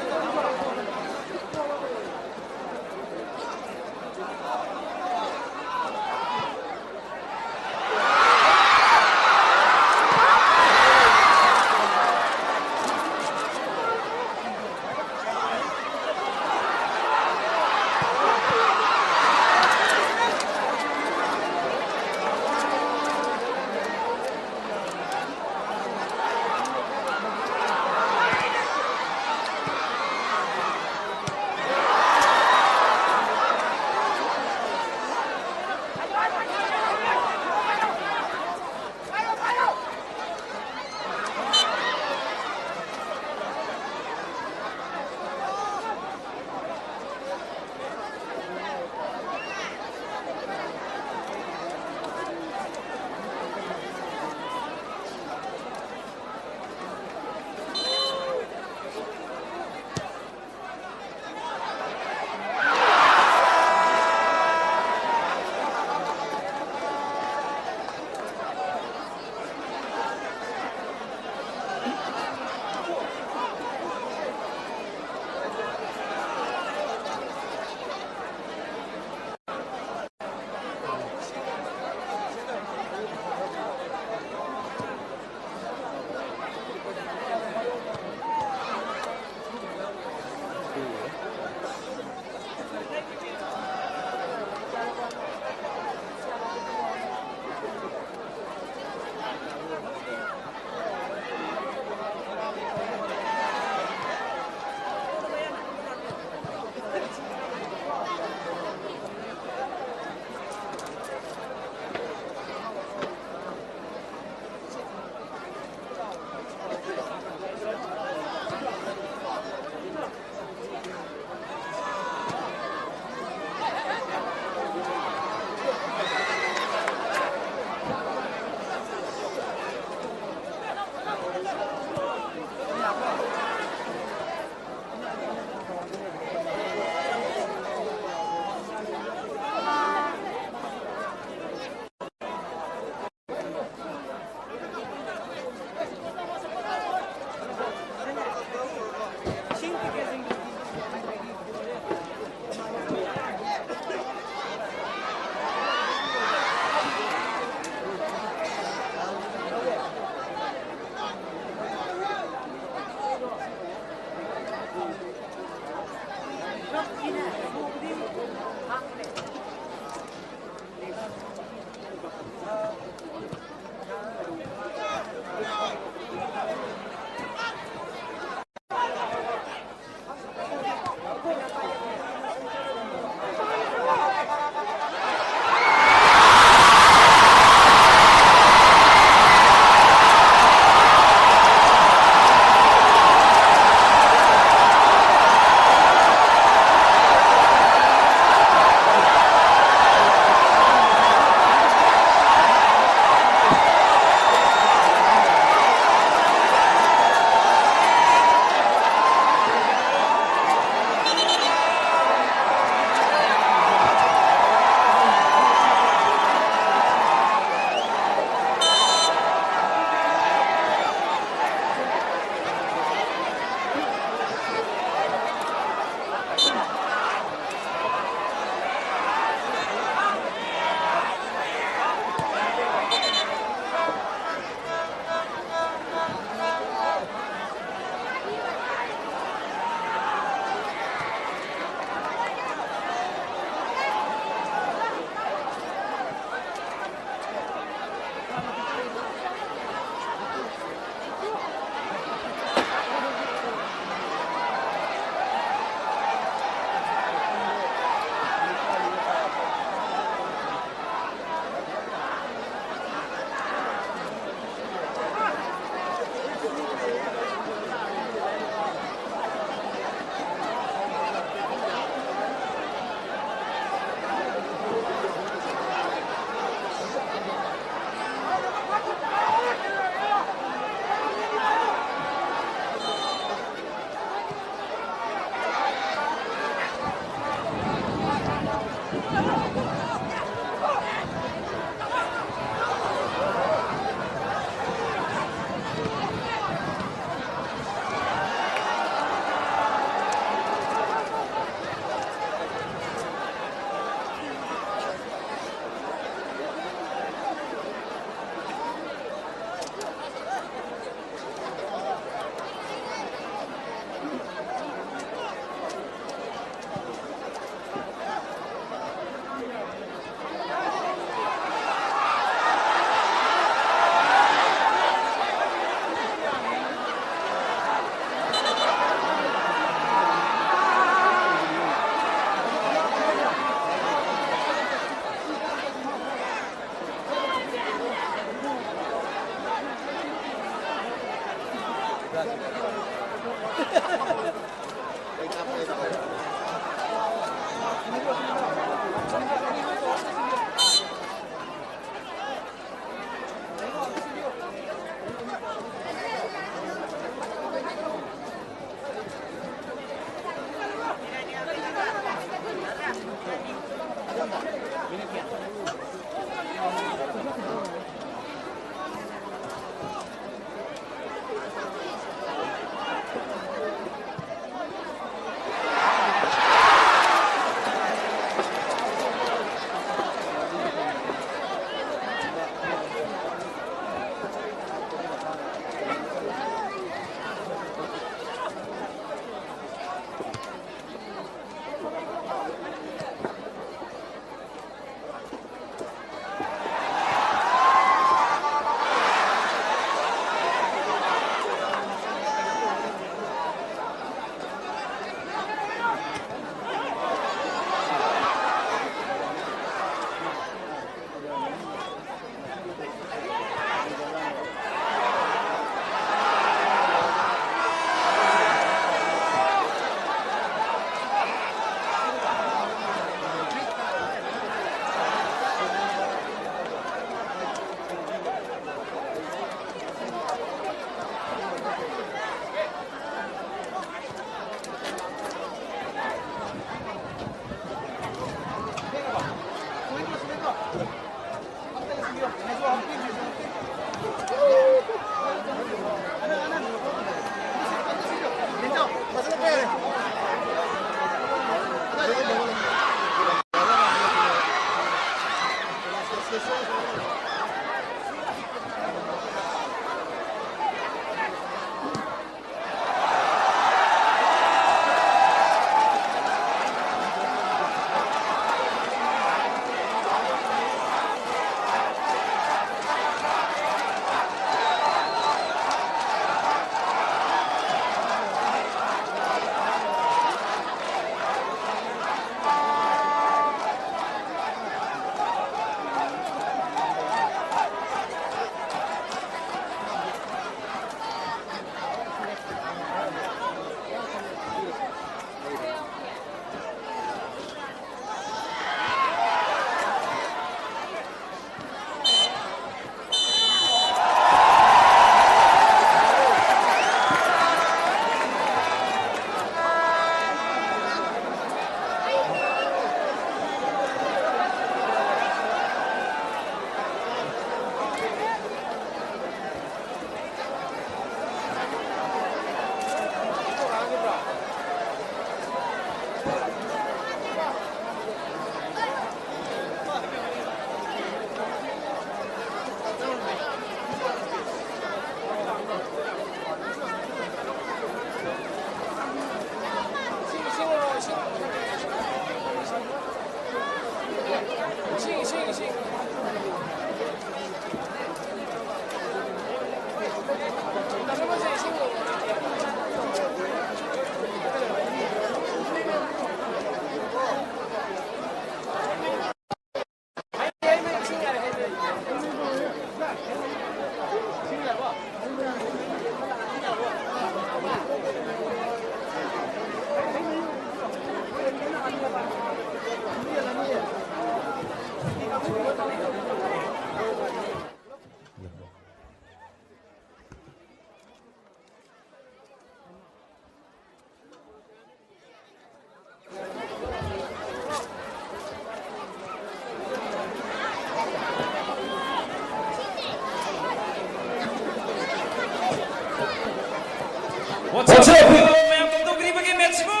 What's up, people? ꯃꯌꯥꯝ ꯀꯝꯗꯧꯕꯤꯔꯤꯕꯒꯦ ꯃꯦꯠꯁꯤꯕꯨ?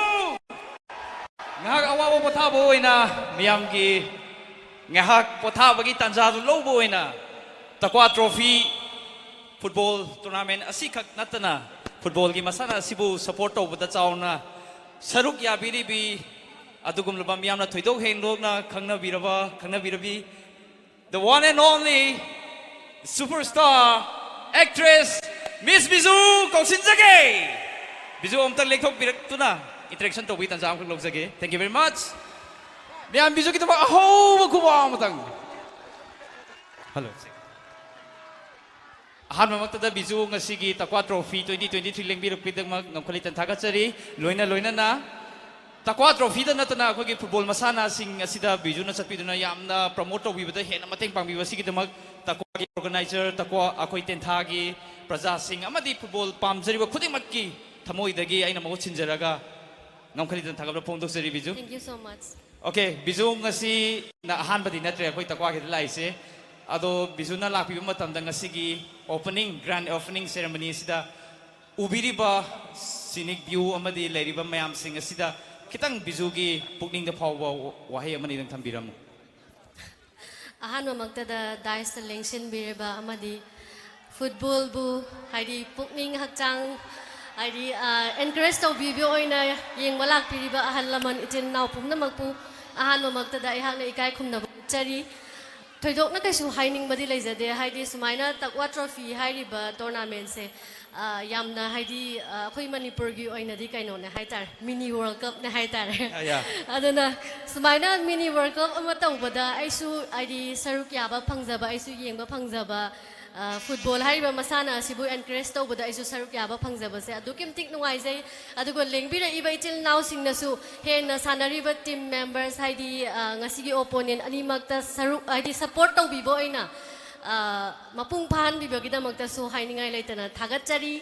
ꯉꯥꯏꯍꯥꯛ ꯑꯋꯥꯕ ꯄꯣꯊꯥꯕ ꯑꯣꯏꯅ ꯃꯤꯌꯥꯝꯒꯤ ꯉꯥꯏꯍꯥꯛ ꯄꯣꯊꯥꯕꯒꯤ ꯇꯥꯟꯖꯥꯗꯨ ꯂꯧꯕ ꯑꯣꯏꯅ ꯇꯛꯋꯥ ꯇ꯭ꯔꯣꯐꯤ ꯐꯨꯠꯕꯣꯜ ꯇꯣꯔꯅꯥꯃꯦꯟ ꯑꯁꯤꯈꯛ ꯅꯠꯇꯅ ꯐꯨꯠꯕꯣꯜꯒꯤ ꯃꯁꯥꯟꯅ ꯑꯁꯤꯕꯨ ꯁꯄꯣꯔꯠ ꯇꯧꯕꯗ ꯆꯥꯎꯅ ꯁꯔꯨꯛ ꯌꯥꯕꯤꯔꯤꯕꯤ ꯑꯗꯨꯒꯨꯝꯂꯕ ꯃꯤꯌꯥꯝꯅ ꯊꯣꯏꯗꯣꯛ ꯍꯦꯟꯗꯣꯛꯅ ꯈꯪꯅꯕꯤꯔꯕ ꯈꯪꯅꯕꯤꯔꯕꯤ the one and only superstar actress Miss Biju ꯀꯧꯁꯤꯟꯖꯒꯦ꯫ Biju ꯑꯃꯨꯛꯇꯪ ꯂꯦꯡꯊꯣꯛꯄꯤꯔꯛꯇꯨꯅ interaction ꯇꯧꯕꯒꯤ ꯇꯥꯟꯖꯥ ꯑꯃꯈꯛ ꯂꯧꯖꯒꯦ꯫ Thank you very much. ꯃꯌꯥꯝ ꯕꯤꯖꯨꯒꯤꯗꯃꯛ ꯑꯍꯧꯕ ꯈꯨꯕꯥꯛ ꯑꯃꯇꯪ꯫ Hello. ꯑꯍꯥꯟꯕꯃꯛꯇꯗ ꯕꯤꯖꯨ ꯉꯁꯤꯒꯤ Takwa trophy twenty twenty three ꯂꯦꯡꯕꯤꯔꯛꯄꯒꯤꯗꯃꯛ ꯉꯝꯈꯩ ꯂꯩꯇꯅ ꯊꯥꯒꯠꯆꯔꯤ꯫ ꯂꯣꯏꯅ ꯂꯣꯏꯅꯅ ꯇꯛꯋꯥ ꯇ꯭ꯔꯣꯐꯤꯗ ꯅꯠꯇꯅ ꯑꯩꯈꯣꯏꯒꯤ ꯐꯨꯠꯕꯣꯜ ꯃꯁꯥꯟꯅꯁꯤꯡ ꯑꯁꯤꯗ ꯕꯤꯖꯨꯅ ꯆꯠꯄꯤꯗꯨꯅ ꯌꯥꯝꯅ ꯄ꯭ꯔꯃꯣꯠ ꯇꯧꯕꯤꯕꯗ ꯍꯦꯟꯅ ꯃꯇꯦꯡ ꯄꯥꯡꯕꯤꯕ ꯑꯁꯤꯒꯤꯗꯃꯛ ꯇꯛꯋꯥꯒꯤ ꯑꯣꯔꯒꯅꯥꯏꯖꯔ, ꯇꯛꯋꯥ ꯑꯩꯈꯣꯏ ꯇꯦꯟꯊꯥꯒꯤ ꯄ꯭ꯔꯖꯥꯁꯤꯡ ꯑꯃꯗꯤ ꯐꯨꯠꯕꯣꯜ ꯄꯥꯝꯖꯔꯤꯕ ꯈꯨꯗꯤꯡꯃꯛꯀꯤ ꯊꯃꯣꯏꯗꯒꯤ ꯑꯩꯅ ꯃꯍꯨꯠ ꯁꯤꯟꯖꯔꯒ ꯉꯝꯈꯩ ꯂꯩꯇꯅ ꯊꯥꯒꯠꯄ ꯐꯣꯡꯗꯣꯛꯆꯔꯤ Biju. Thank you so much. Okay, Biju ꯉꯁꯤꯅ ꯑꯍꯥꯟꯕꯗꯤ ꯅꯠꯇ꯭ꯔꯦ ꯑꯩꯈꯣꯏ ꯇꯛꯋꯥꯒꯤꯗ ꯂꯥꯛꯏꯁꯦ꯫ ꯑꯗꯣ ꯕꯤꯖꯨꯅ ꯂꯥꯛꯄꯤꯕ ꯃꯇꯝꯗ ꯉꯁꯤꯒꯤ opening, grand opening ceremony ꯑꯁꯤꯗ ꯎꯕꯤꯔꯤꯕ scenic view ꯑꯃꯗꯤ ꯂꯩꯔꯤꯕ ꯃꯌꯥꯝꯁꯤꯡ ꯑꯁꯤꯗ ꯈꯤꯇꯪ ꯕꯤꯖꯨꯒꯤ ꯄꯨꯛꯅꯤꯡꯗ ꯐꯥꯎꯕ ꯋꯥꯍꯩ ꯑꯃꯅꯤꯗꯪ ꯊꯝꯕꯤꯔꯝꯃꯨ꯫ ꯑꯍꯥꯟꯕꯃꯛꯇꯗ ꯗꯥꯏꯁꯇ ꯂꯦꯡꯁꯤꯟꯕꯤꯔꯤꯕ ꯑꯃꯗꯤ ꯐꯨꯠꯕꯣꯜꯕꯨ ꯍꯥꯏꯗꯤ ꯄꯨꯛꯅꯤꯡ ꯍꯛꯆꯥꯡ ꯍꯥꯏꯗꯤ ꯑꯦꯟꯀꯔꯦꯖ ꯇꯧꯕꯤꯕ ꯑꯣꯏꯅ ꯌꯦꯡꯕ ꯂꯥꯛꯄꯤꯔꯤꯕ ꯑꯍꯜ ꯂꯃꯟ ꯏꯆꯤꯟ ꯏꯅꯥꯎ ꯄꯨꯝꯅꯃꯛꯄꯨ ꯑꯍꯥꯟꯕꯃꯛꯇꯗ ꯑꯩꯍꯥꯛꯅ ꯏꯀꯥꯏ ꯈꯨꯝꯅꯕ ꯎꯠꯆꯔꯤ꯫ ꯊꯣꯏꯗꯣꯛꯅ ꯀꯩꯁꯨ ꯍꯥꯏꯅꯤꯡꯕꯗꯤ ꯂꯩꯖꯗꯦ, ꯍꯥꯏꯗꯤ ꯁꯨꯃꯥꯏꯅ ꯇꯛꯋꯥ ꯇ꯭ꯔꯣꯐꯤ ꯍꯥꯏꯔꯤꯕ ꯇꯣꯔꯅꯥꯃꯦꯟꯁꯦ ꯌꯥꯝꯅ ꯍꯥꯏꯗꯤ ꯑꯩꯈꯣꯏ ꯃꯅꯤꯄꯨꯔꯒꯤ ꯑꯣꯏꯅꯗꯤ ꯀꯩꯅꯣꯅꯦ ꯍꯥꯏꯇꯥꯔꯦ, ꯃꯤꯅꯤ ꯋꯥꯔꯜ ꯀꯞꯅꯦ ꯍꯥꯏꯇꯥꯔꯦ꯫ ꯑꯗꯨꯅ ꯁꯨꯃꯥꯏꯅ ꯃꯤꯅꯤ ꯋꯥꯔꯜ ꯀꯞ ꯑꯃ ꯇꯧꯕꯗ ꯑꯩꯁꯨ ꯍꯥꯏꯗꯤ ꯁꯔꯨꯛ ꯌꯥꯕ ꯐꯪꯖꯕ, ꯑꯩꯁꯨ ꯌꯦꯡꯕ ꯐꯪꯖꯕ, ꯐꯨꯠꯕꯣꯜ ꯍꯥꯏꯔꯤꯕ ꯃꯁꯥꯟꯅ ꯑꯁꯤꯕꯨ ꯑꯦꯟꯀꯔꯦꯖ ꯇꯧꯕꯗ ꯑꯩꯁꯨ ꯁꯔꯨꯛ ꯌꯥꯕ ꯐꯪꯖꯕꯁꯦ ꯑꯗꯨꯛꯀꯤ ꯃꯇꯤꯛ ꯅꯨꯡꯉꯥꯏꯖꯩ꯫ ꯑꯗꯨꯒ ꯂꯦꯡꯕꯤꯔꯛꯏꯕ ꯏꯆꯤꯜ ꯏꯅꯥꯎꯁꯤꯡꯅꯁꯨ ꯍꯦꯟꯅ ꯁꯥꯟꯅꯔꯤꯕ ꯇꯤꯝ ꯃꯦꯝꯕꯔꯁ ꯍꯥꯏꯗꯤ ꯉꯁꯤꯒꯤ ꯑꯣꯄꯣꯅꯦꯟ ꯑꯅꯤꯃꯛꯇ ꯁꯔꯨꯛ ꯍꯥꯏꯗꯤ ꯁꯞꯄꯣꯔꯠ ꯇꯧꯕꯤꯕ ꯑꯣꯏꯅ ꯃꯄꯨꯡ ꯐꯥꯍꯟꯕꯤꯕꯒꯤꯗꯃꯛꯇꯁꯨ ꯍꯥꯏꯅꯤꯡꯉꯥꯏ ꯂꯩꯇꯅ ꯊꯥꯒꯠꯆꯔꯤ꯫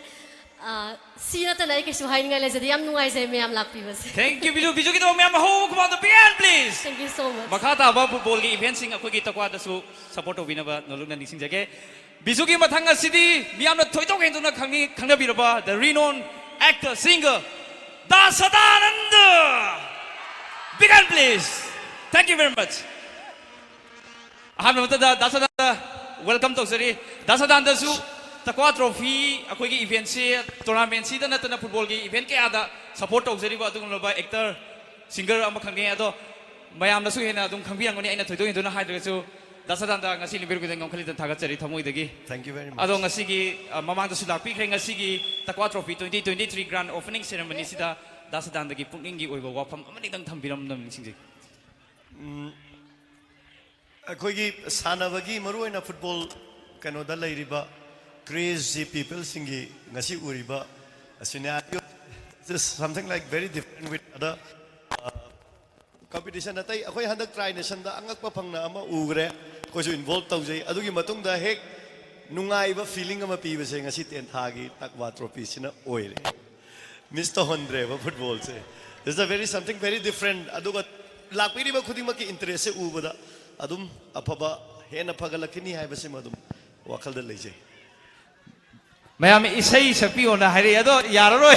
ꯁꯤ ꯅꯠꯇꯅ ꯑꯩ ꯀꯩꯁꯨ ꯍꯥꯏꯅꯤꯡꯉꯥꯏ ꯂꯩꯖꯗꯦ꯫ ꯌꯥꯝ ꯅꯨꯡꯉꯥꯏꯖꯩ ꯃꯌꯥꯝ ꯂꯥꯛꯄꯤꯕꯁꯦ꯫ Thank you, Biju. ꯕꯤꯖꯨꯒꯤꯗꯃꯛ ꯃꯌꯥꯝ ꯑꯍꯧꯕ ꯈꯨꯕꯥꯛ ꯑꯃ big hand, please. Thank you so much. ꯃꯈꯥ ꯇꯥꯕ ꯐꯨꯠꯕꯣꯜꯒꯤ ꯏꯚꯦꯟꯠꯁꯤꯡ ꯑꯩꯈꯣꯏꯒꯤ ꯇꯛꯋꯥꯗꯁꯨ ꯁꯞꯄꯣꯔꯠ ꯇꯧꯕꯤꯅꯕ ꯅꯣꯂꯨꯛꯅ ꯅꯤꯡꯁꯤꯡꯖꯒꯦ꯫ ꯕꯤꯖꯨꯒꯤ ꯃꯊꯪ ꯑꯁꯤꯗꯤ ꯃꯤꯌꯥꯝꯅ ꯊꯣꯏꯗꯣꯛ ꯍꯦꯟꯗꯣꯛꯅ ꯈꯪꯅꯤ-, ꯈꯪꯅꯕꯤꯔꯕ the renowned actor, singer, Da Sadananda. Big hand, please. Thank you very much. ꯑꯍꯥꯟꯕ ꯃꯛꯇꯗ ꯗꯥ ꯁꯗꯥꯟꯗ welcome ꯇꯧꯖꯔꯤ꯫ ꯗꯥ ꯁꯗꯥꯟꯗꯁꯨ ꯇꯛꯋꯥ ꯇ꯭ꯔꯣꯐꯤ ꯑꯩꯈꯣꯏꯒꯤ ꯏꯚꯦꯟꯁꯤ, ꯇꯣꯔꯅꯥꯃꯦꯟꯁꯤꯗ ꯅꯠꯇꯅ ꯐꯨꯠꯕꯣꯜꯒꯤ ꯏꯚꯦꯟ ꯀꯌꯥꯗ ꯁꯄꯣꯔꯠ ꯇꯧꯖꯔꯤꯕ ꯑꯗꯨꯒꯨꯝꯂꯕ ꯑꯦꯛꯇꯔ, ꯁꯤꯡꯒꯔ ꯑꯃꯈꯛꯅꯤ꯫ ꯑꯗꯣ ꯃꯌꯥꯝꯅꯁꯨ ꯍꯦꯟꯅ ꯑꯗꯨꯝ ꯈꯪꯕꯤꯔꯝꯒꯅꯤ, ꯑꯩꯅ ꯊꯣꯏꯗꯣꯛ ꯍꯦꯟꯗꯣꯛꯅ ꯍꯥꯏꯗ꯭ꯔꯒꯁꯨ꯫ ꯗꯥ ꯁꯗꯥꯟꯗ ꯉꯁꯤ ꯂꯤꯕꯤꯔꯛꯄꯗ ꯉꯝꯈꯩ ꯂꯩꯇꯅ ꯊꯥꯒꯠꯆꯔꯤ ꯊꯃꯣꯏꯗꯒꯤ꯫ Thank you very much. ꯑꯗꯣ ꯉꯁꯤꯒꯤ, ꯑ, ꯃꯃꯥꯡꯗꯁꯨ ꯂꯥꯛꯄꯤꯈ꯭ꯔꯦ, ꯉꯁꯤꯒꯤ Takwa trophy twenty twenty-three grand opening ceremonyꯁꯤꯗ ꯗꯥ ꯁꯗꯥꯟꯗꯒꯤ ꯄꯨꯛꯅꯤꯡꯒꯤ ꯑꯣꯏꯕ ꯋꯥꯐꯝ ꯑꯃꯅꯤꯗꯪ ꯊꯝꯕꯤꯔꯝꯗꯕ ꯅꯤꯡꯁꯤꯡꯖꯩ꯫ ꯑꯩꯈꯣꯏꯒꯤ ꯁꯥꯟꯅꯕꯒꯤ, ꯃꯔꯨꯑꯣꯏꯅ ꯐꯨꯠꯕꯣꯜ ꯀꯩꯅꯣꯗ ꯂꯩꯔꯤꯕ craze ꯁꯤ peopleꯁꯤꯡꯒꯤ ꯉꯁꯤ ꯎꯔꯤꯕ scenario is something like very different with other competition. ꯑꯇꯩ ꯑꯩꯈꯣꯏ ꯍꯟꯗꯛ Tri Nationꯗ ꯑꯉꯛꯄ ꯐꯪꯅ ꯑꯃ ꯎꯈ꯭ꯔꯦ, ꯑꯩꯈꯣꯏꯁꯨ involve ꯇꯧꯖꯩ꯫ ꯑꯗꯨꯒꯤ ꯃꯇꯨꯡꯗ ꯍꯦꯛ ꯅꯨꯡꯉꯥꯏꯕ feeling ꯑꯃ ꯄꯤꯕꯁꯦ ꯉꯁꯤ ꯇꯦꯟꯊꯥꯒꯤ ꯇꯛꯋꯥ ꯇ꯭ꯔꯣꯐꯤꯁꯤꯅ ꯑꯣꯏꯔꯦ꯫ Miss ꯇꯧꯍꯟꯗ꯭ꯔꯦꯕ ꯐꯨꯠꯕꯣꯜꯁꯦ꯫ It's a very something very different. ꯑꯗꯨꯒ ꯂꯥꯛꯄꯤꯔꯤꯕ ꯈꯨꯗꯤꯡꯃꯛꯀꯤ interestꯁꯦ ꯎꯕꯗ ꯑꯗꯨꯝ ꯑꯐꯕ ꯍꯦꯟꯅ ꯐꯒꯠꯂꯛꯈꯤꯅꯤ ꯍꯥꯏꯕꯁꯤꯃ ꯑꯗꯨꯝ ꯋꯥꯈꯜꯗ ꯂꯩꯖꯩ꯫ ꯃꯌꯥꯝ ꯏꯁꯩ ꯁꯛꯄꯤꯌꯣꯅ ꯍꯥꯏꯔꯛꯏ, ꯑꯗꯣ ꯌꯥꯔꯔꯣꯏ꯫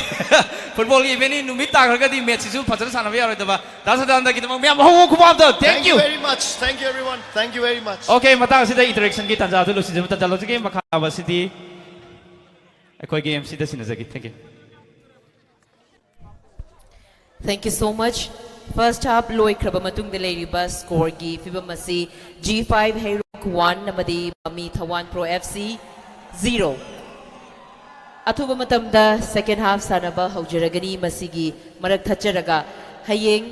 ꯐꯨꯠꯕꯣꯜꯒꯤ ꯏꯚꯦꯟꯅꯤ, ꯅꯨꯃꯤꯠ ꯇꯥꯈ꯭ꯔꯒꯗꯤ ꯃꯦꯠꯁꯁꯤꯁꯨ ꯐꯖꯅ ꯁꯥꯟꯅꯕ ꯌꯥꯔꯣꯏꯗꯕ꯫ ꯗꯥ ꯁꯗꯥꯟꯗꯒꯤꯗꯃꯛ ꯃꯌꯥꯝ ꯍꯧꯕ ꯈꯨꯕꯥꯝꯗ thank Thank you you꯫ very much. Thank you everyone. Thank you very much. Okay, ꯃꯇꯥꯡ ꯑꯁꯤꯗ interactionꯒꯤ ꯇꯥꯟꯖꯥ ꯑꯗꯨ ꯂꯣꯏꯁꯤꯟꯖꯕ ꯇꯥꯟꯖꯥ ꯂꯧꯖꯒꯦ꯫ ꯃꯈꯥ ꯇꯥꯕꯁꯤꯗꯤ ꯑꯩꯈꯣꯏꯒꯤ MCꯗ ꯁꯤꯟꯅꯖꯒꯦ꯫ Thank you. Thank you so much. First half ꯂꯣꯏꯈ꯭ꯔꯕ ꯃꯇꯨꯡꯗ ꯂꯩꯔꯤꯕ scoreꯒꯤ ꯐꯤꯕꯝ ꯑꯁꯤ G five ꯍꯩꯔꯣꯛ one ꯑꯃꯗꯤ ꯃꯃꯤ ꯊꯋꯥꯟ Pro FC zero꯫ ꯑꯊꯨꯕ ꯃꯇꯝꯗ second half ꯁꯥꯟꯅꯕ ꯍꯧꯖꯔꯒꯅꯤ꯫ ꯃꯁꯤꯒꯤ ꯃꯔꯛ ꯊꯠꯆꯔꯒ ꯍꯌꯦꯡ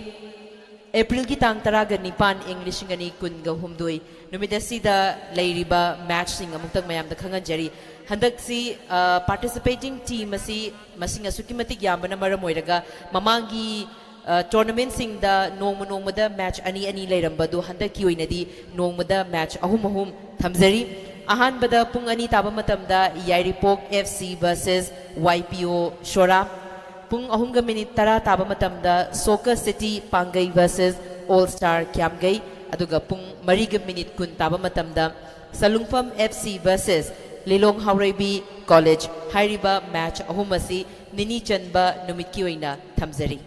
Aprilꯒꯤ ꯇꯥꯡ ꯇꯔꯥꯒ ꯅꯤꯄꯥꯟ, ꯏꯪ ꯂꯤꯁꯤꯡ ꯑꯅꯤ ꯀꯨꯟꯒ ꯍꯨꯝꯗꯣꯏ ꯅꯨꯃꯤꯠ ꯑꯁꯤꯗ ꯂꯩꯔꯤꯕ matchꯁꯤꯡ ꯑꯃꯨꯛꯇꯪ ꯃꯌꯥꯝꯗ ꯈꯪꯍꯟꯖꯔꯤ꯫ ꯍꯟꯗꯛꯁꯤ, ꯑ, participating team ꯑꯁꯤ ꯃꯁꯤꯡ ꯑꯁꯨꯛꯀꯤ ꯃꯇꯤꯛ ꯌꯥꯝꯕꯅ ꯃꯔꯝ ꯑꯣꯏꯔꯒ ꯃꯃꯥꯡꯒꯤ, ꯑ, tournamentꯁꯤꯡꯗ ꯅꯣꯡꯃ ꯅꯣꯡꯃꯗ match ꯑꯅꯤ ꯑꯅꯤ ꯂꯩꯔꯝꯕꯗꯨ ꯍꯟꯗꯛꯀꯤ ꯑꯣꯏꯅꯗꯤ ꯅꯣꯡꯃꯗ match ꯑꯍꯨꯝ ꯑꯍꯨꯝ ꯊꯝꯖꯔꯤ꯫ ꯑꯍꯥꯟꯕꯗ ꯄꯨꯡ ꯑꯅꯤ ꯇꯥꯕ ꯃꯇꯝꯗ ꯌꯥꯏꯔꯤꯄꯣꯛ FC versus YPO ꯁꯣꯔꯥ, ꯄꯨꯡ ꯑꯍꯨꯝꯒ minute ꯇꯔꯥ ꯇꯥꯕ ꯃꯇꯝꯗ Soccer City ꯄꯥꯡꯒꯩ versus All Star ꯀ꯭ꯌꯥꯝꯒꯩ, ꯑꯗꯨꯒ ꯄꯨꯡ ꯃꯔꯤꯒ minute ꯀꯨꯟ ꯇꯥꯕ ꯃꯇꯝꯗ ꯁꯂꯨꯡꯐꯝ FC versus ꯂꯤꯂꯣꯡ ꯍꯥꯎꯔꯩꯕꯤ ꯀꯣꯂꯦꯖ ꯍꯥꯏꯔꯤꯕ ꯃꯦꯠꯆ ꯑꯍꯨꯝ ꯑꯁꯤ ꯅꯤꯅꯤ ꯆꯟꯕ ꯅꯨꯃꯤꯠꯀꯤ ꯑꯣꯏꯅ ꯊꯝꯖꯔꯤ꯫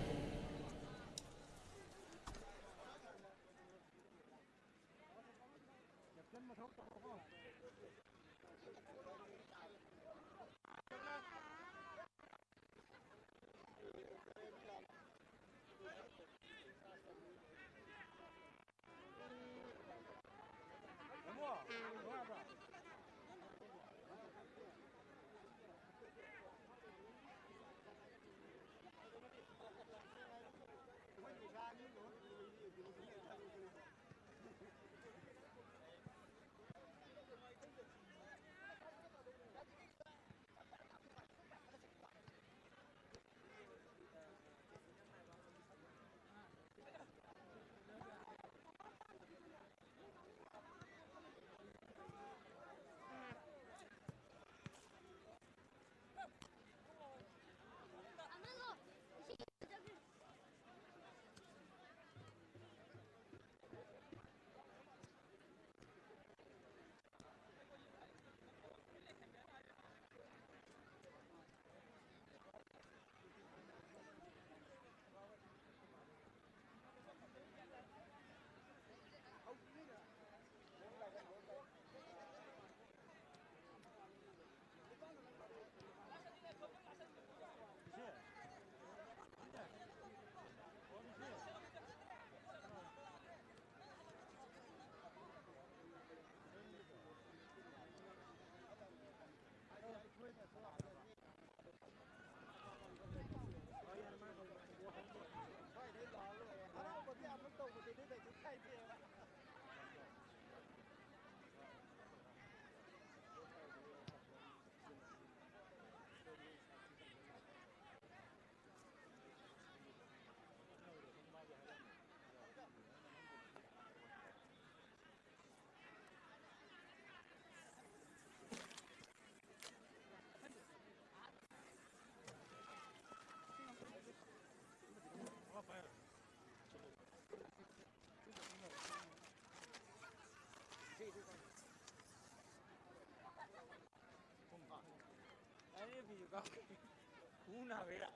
ꯈꯨꯎ ꯅꯥꯕꯩꯔꯥ?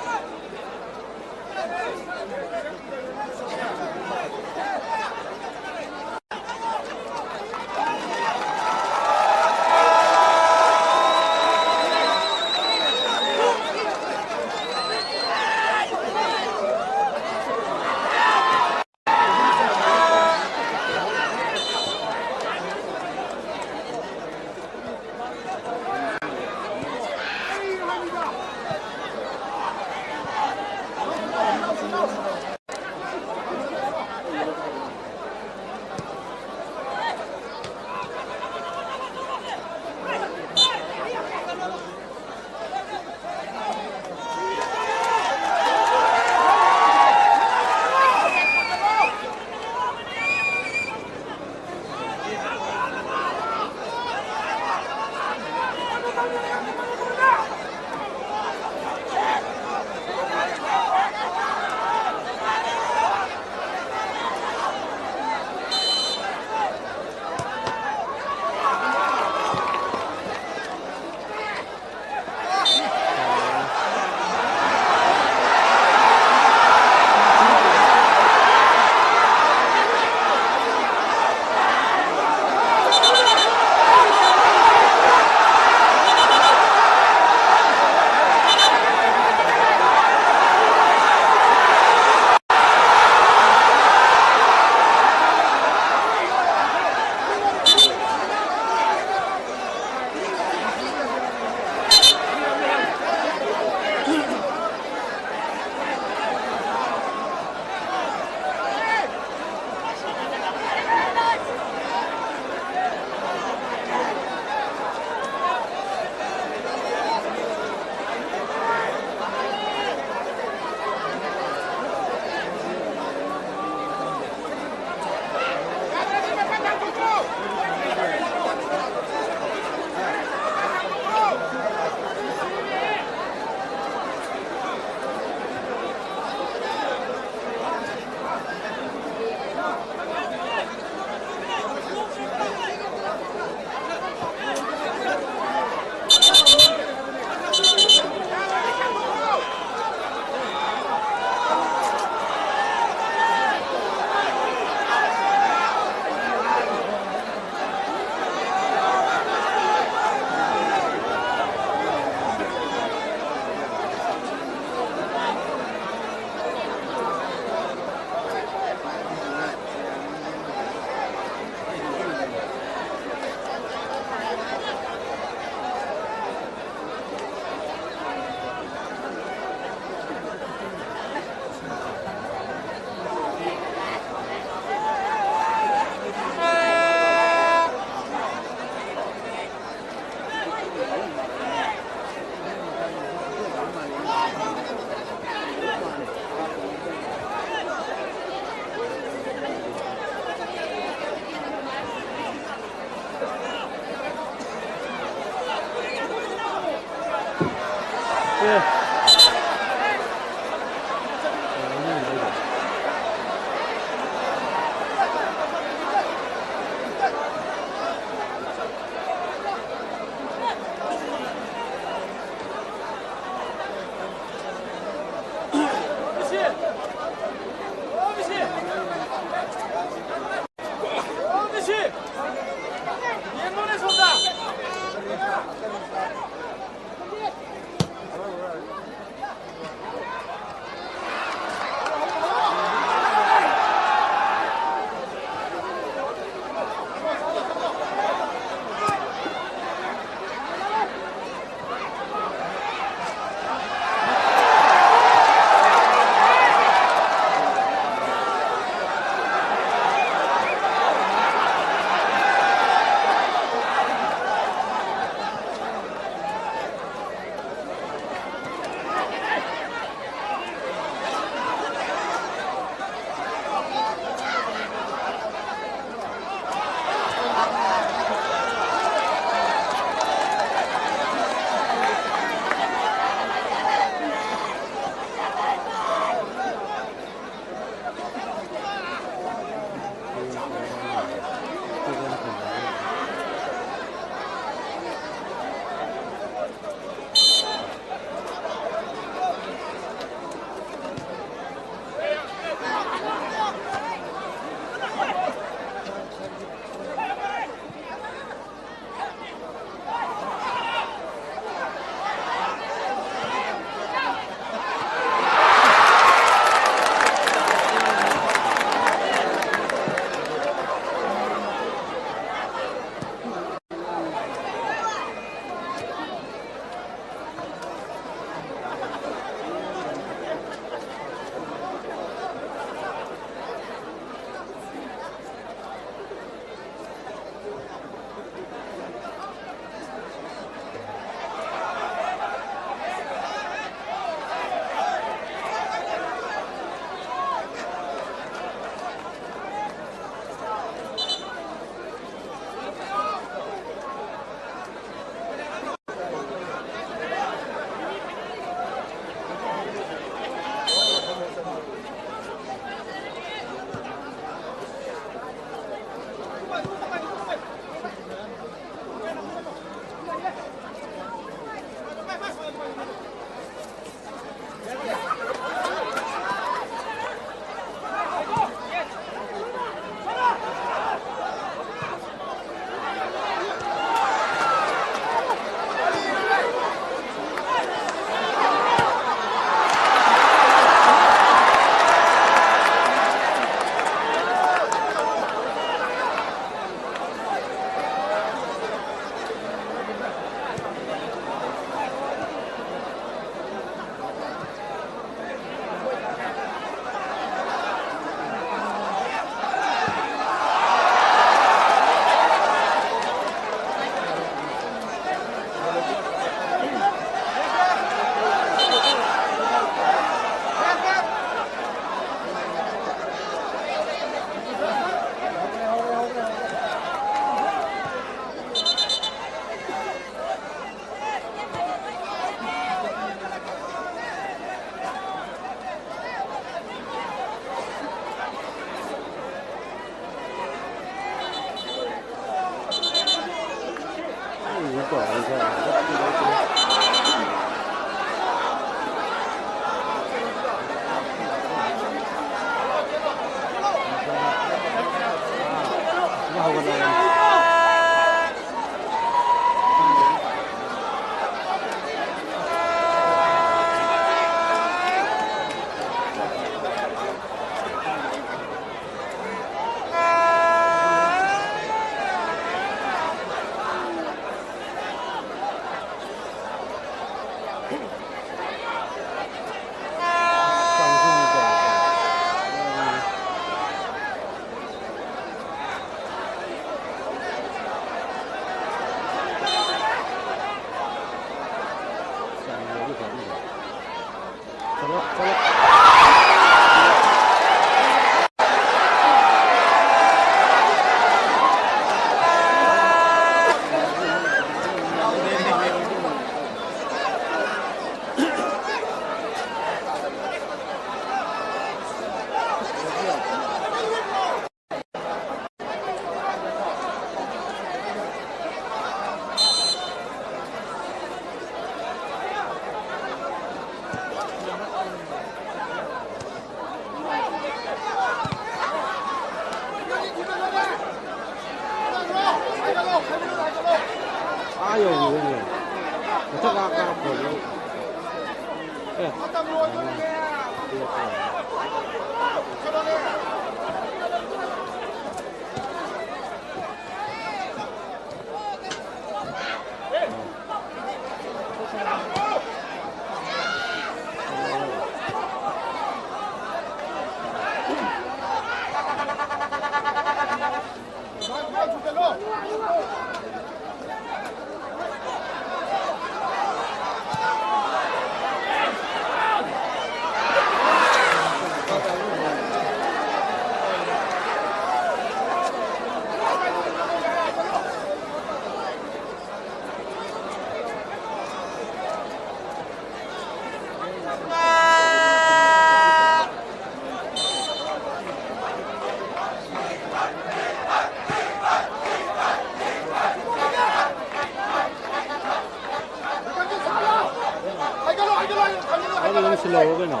ꯑꯗꯨ ꯑꯗꯨꯝ ꯁꯤꯜꯂꯛꯑꯣ ꯀꯩꯅꯣ꯫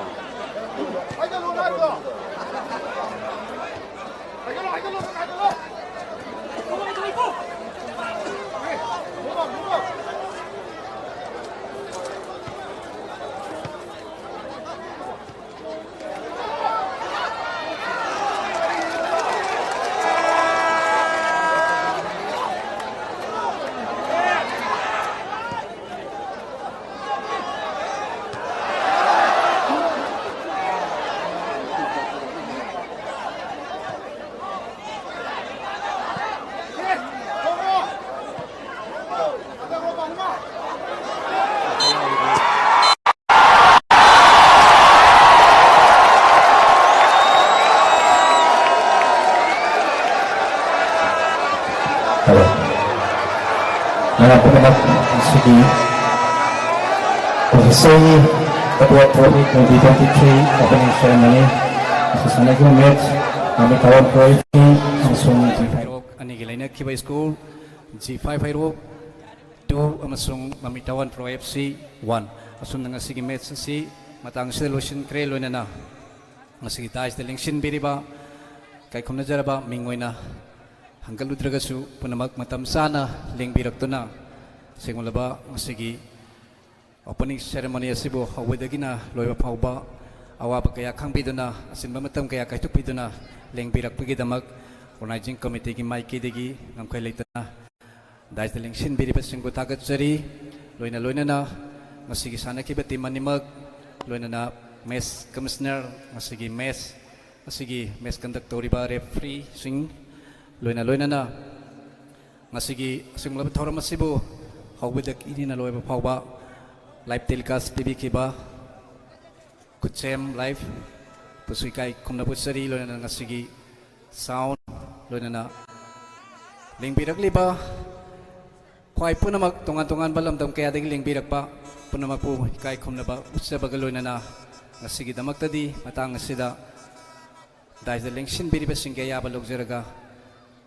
ꯃꯌꯥꯝ ꯄꯨꯝꯅꯃꯛ ꯉꯁꯤꯒꯤ ꯑꯣꯐꯤꯁꯤꯌꯦꯜꯒꯤ ꯑꯦꯋꯥꯔꯗ trophy twenty twenty three opening ceremony ꯑꯁꯤ ꯁꯥꯟꯅꯈꯤꯕ ꯃꯦꯠꯁ ꯃꯃꯤꯡ ꯊꯥꯕ ꯄ꯭ꯔꯣ ꯑꯦꯐ ꯁꯤ ꯑꯃꯁꯨꯡ ꯖꯤ ꯐꯥꯏꯚ ꯍꯩꯔꯣꯛ ꯑꯅꯤꯒꯤ ꯂꯩꯅꯈꯤꯕ ꯁ꯭ꯀꯨꯜ ꯖꯤ ꯐꯥꯏꯚ ꯍꯩꯔꯣꯛ ꯇꯨ ꯑꯃꯁꯨꯡ ꯃꯃꯤꯇꯥꯋꯥꯟ ꯄ꯭ꯔꯣ ꯑꯦꯐ ꯁꯤ ꯋꯥꯟ꯫ ꯑꯁꯨꯝꯅ ꯉꯁꯤꯒꯤ ꯃꯦꯠꯁ ꯑꯁꯤ ꯃꯇꯥꯡ ꯑꯁꯤꯗ ꯂꯣꯏꯁꯤꯟꯈ꯭ꯔꯦ꯫ ꯂꯣꯏꯅꯅ ꯉꯁꯤꯒꯤ ꯗꯥꯏꯁꯇ ꯂꯦꯡꯁꯤꯟꯕꯤꯔꯤꯕ ꯏꯀꯥꯏ ꯈꯨꯝꯅꯖꯔꯕ ꯃꯤꯡ ꯑꯣꯏꯅ ꯍꯪꯒꯠꯂꯨꯗ꯭ꯔꯒꯁꯨ ꯄꯨꯝꯅꯃꯛ ꯃꯇꯝ ꯆꯥꯅ ꯂꯦꯡꯕꯤꯔꯛꯇꯨꯅ ꯁꯦꯡꯂꯕ ꯉꯁꯤꯒꯤ Opening ceremony ꯑꯁꯤꯕꯨ ꯍꯧꯕꯗꯒꯤꯅ ꯂꯣꯏꯕ ꯐꯥꯎꯕ ꯑꯋꯥꯕ ꯀꯌꯥ ꯈꯪꯕꯤꯗꯨꯅ, ꯑꯆꯤꯟꯕ ꯃꯇꯝ ꯀꯌꯥ ꯀꯥꯏꯊꯣꯛꯄꯤꯗꯨꯅ ꯂꯦꯡꯕꯤꯔꯛꯄꯒꯤꯗꯃꯛ organizing committeeꯒꯤ ꯃꯥꯏꯀꯩꯗꯒꯤ ꯉꯝꯈꯩ ꯂꯩꯇꯅ ꯗꯥꯏꯁꯇ ꯂꯦꯡꯁꯤꯟꯕꯤꯔꯤꯕꯁꯤꯡꯕꯨ ꯊꯥꯒꯠꯆꯔꯤ꯫ ꯂꯣꯏꯅ ꯂꯣꯏꯅꯅ ꯉꯁꯤꯒꯤ ꯁꯥꯟꯅꯈꯤꯕ team ꯑꯅꯤꯃꯛ, ꯂꯣꯏꯅꯅ match commissioner, ꯉꯁꯤꯒꯤ match ꯑꯁꯤꯒꯤ match conduct ꯇꯧꯔꯤꯕ refereeꯁꯤꯡ, ꯂꯣꯏꯅ ꯂꯣꯏꯅꯅ ꯉꯁꯤꯒꯤ ꯑꯁꯤꯒꯨꯝꯂꯕ ꯊꯧꯔꯝ ꯑꯁꯤꯕꯨ ꯍꯧꯕꯗꯒꯤꯅ ꯂꯣꯏꯕ ꯐꯥꯎꯕ live telecast ꯄꯤꯕꯤꯈꯤꯕ ꯈꯨꯠꯁꯦꯝ live ꯕꯨꯁꯨ ꯏꯀꯥꯏ ꯈꯨꯝꯅꯕ ꯎꯠꯆꯔꯤ꯫ ꯂꯣꯏꯅꯅ ꯉꯁꯤꯒꯤ sound, ꯂꯣꯏꯅꯅ ꯂꯦꯡꯕꯤꯔꯛꯂꯤꯕ ꯈ꯭ꯋꯥꯏ ꯄꯨꯝꯅꯃꯛ, ꯇꯣꯉꯥꯟ ꯇꯣꯉꯥꯟꯕ ꯂꯝꯗꯝ ꯀꯌꯥꯗꯒꯤ ꯂꯦꯡꯕꯤꯔꯛꯄ ꯄꯨꯝꯅꯃꯛꯄꯨ ꯏꯀꯥꯏ ꯈꯨꯝꯅꯕ ꯎꯠꯆꯕꯒ ꯂꯣꯏꯅꯅ ꯉꯁꯤꯒꯤꯗꯃꯛꯇꯗꯤ ꯃꯇꯥꯡ ꯑꯁꯤꯗ ꯗꯥꯏꯁꯇ ꯂꯦꯡꯁꯤꯟꯕꯤꯔꯤꯕꯁꯤꯡꯒꯤ ꯑꯌꯥꯕ ꯂꯧꯖꯔꯒ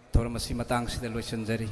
ꯊꯧꯔꯝ ꯑꯁꯤ ꯃꯇꯥꯡ ꯑꯁꯤꯗ ꯂꯣꯏꯁꯤꯟꯖꯔꯤ꯫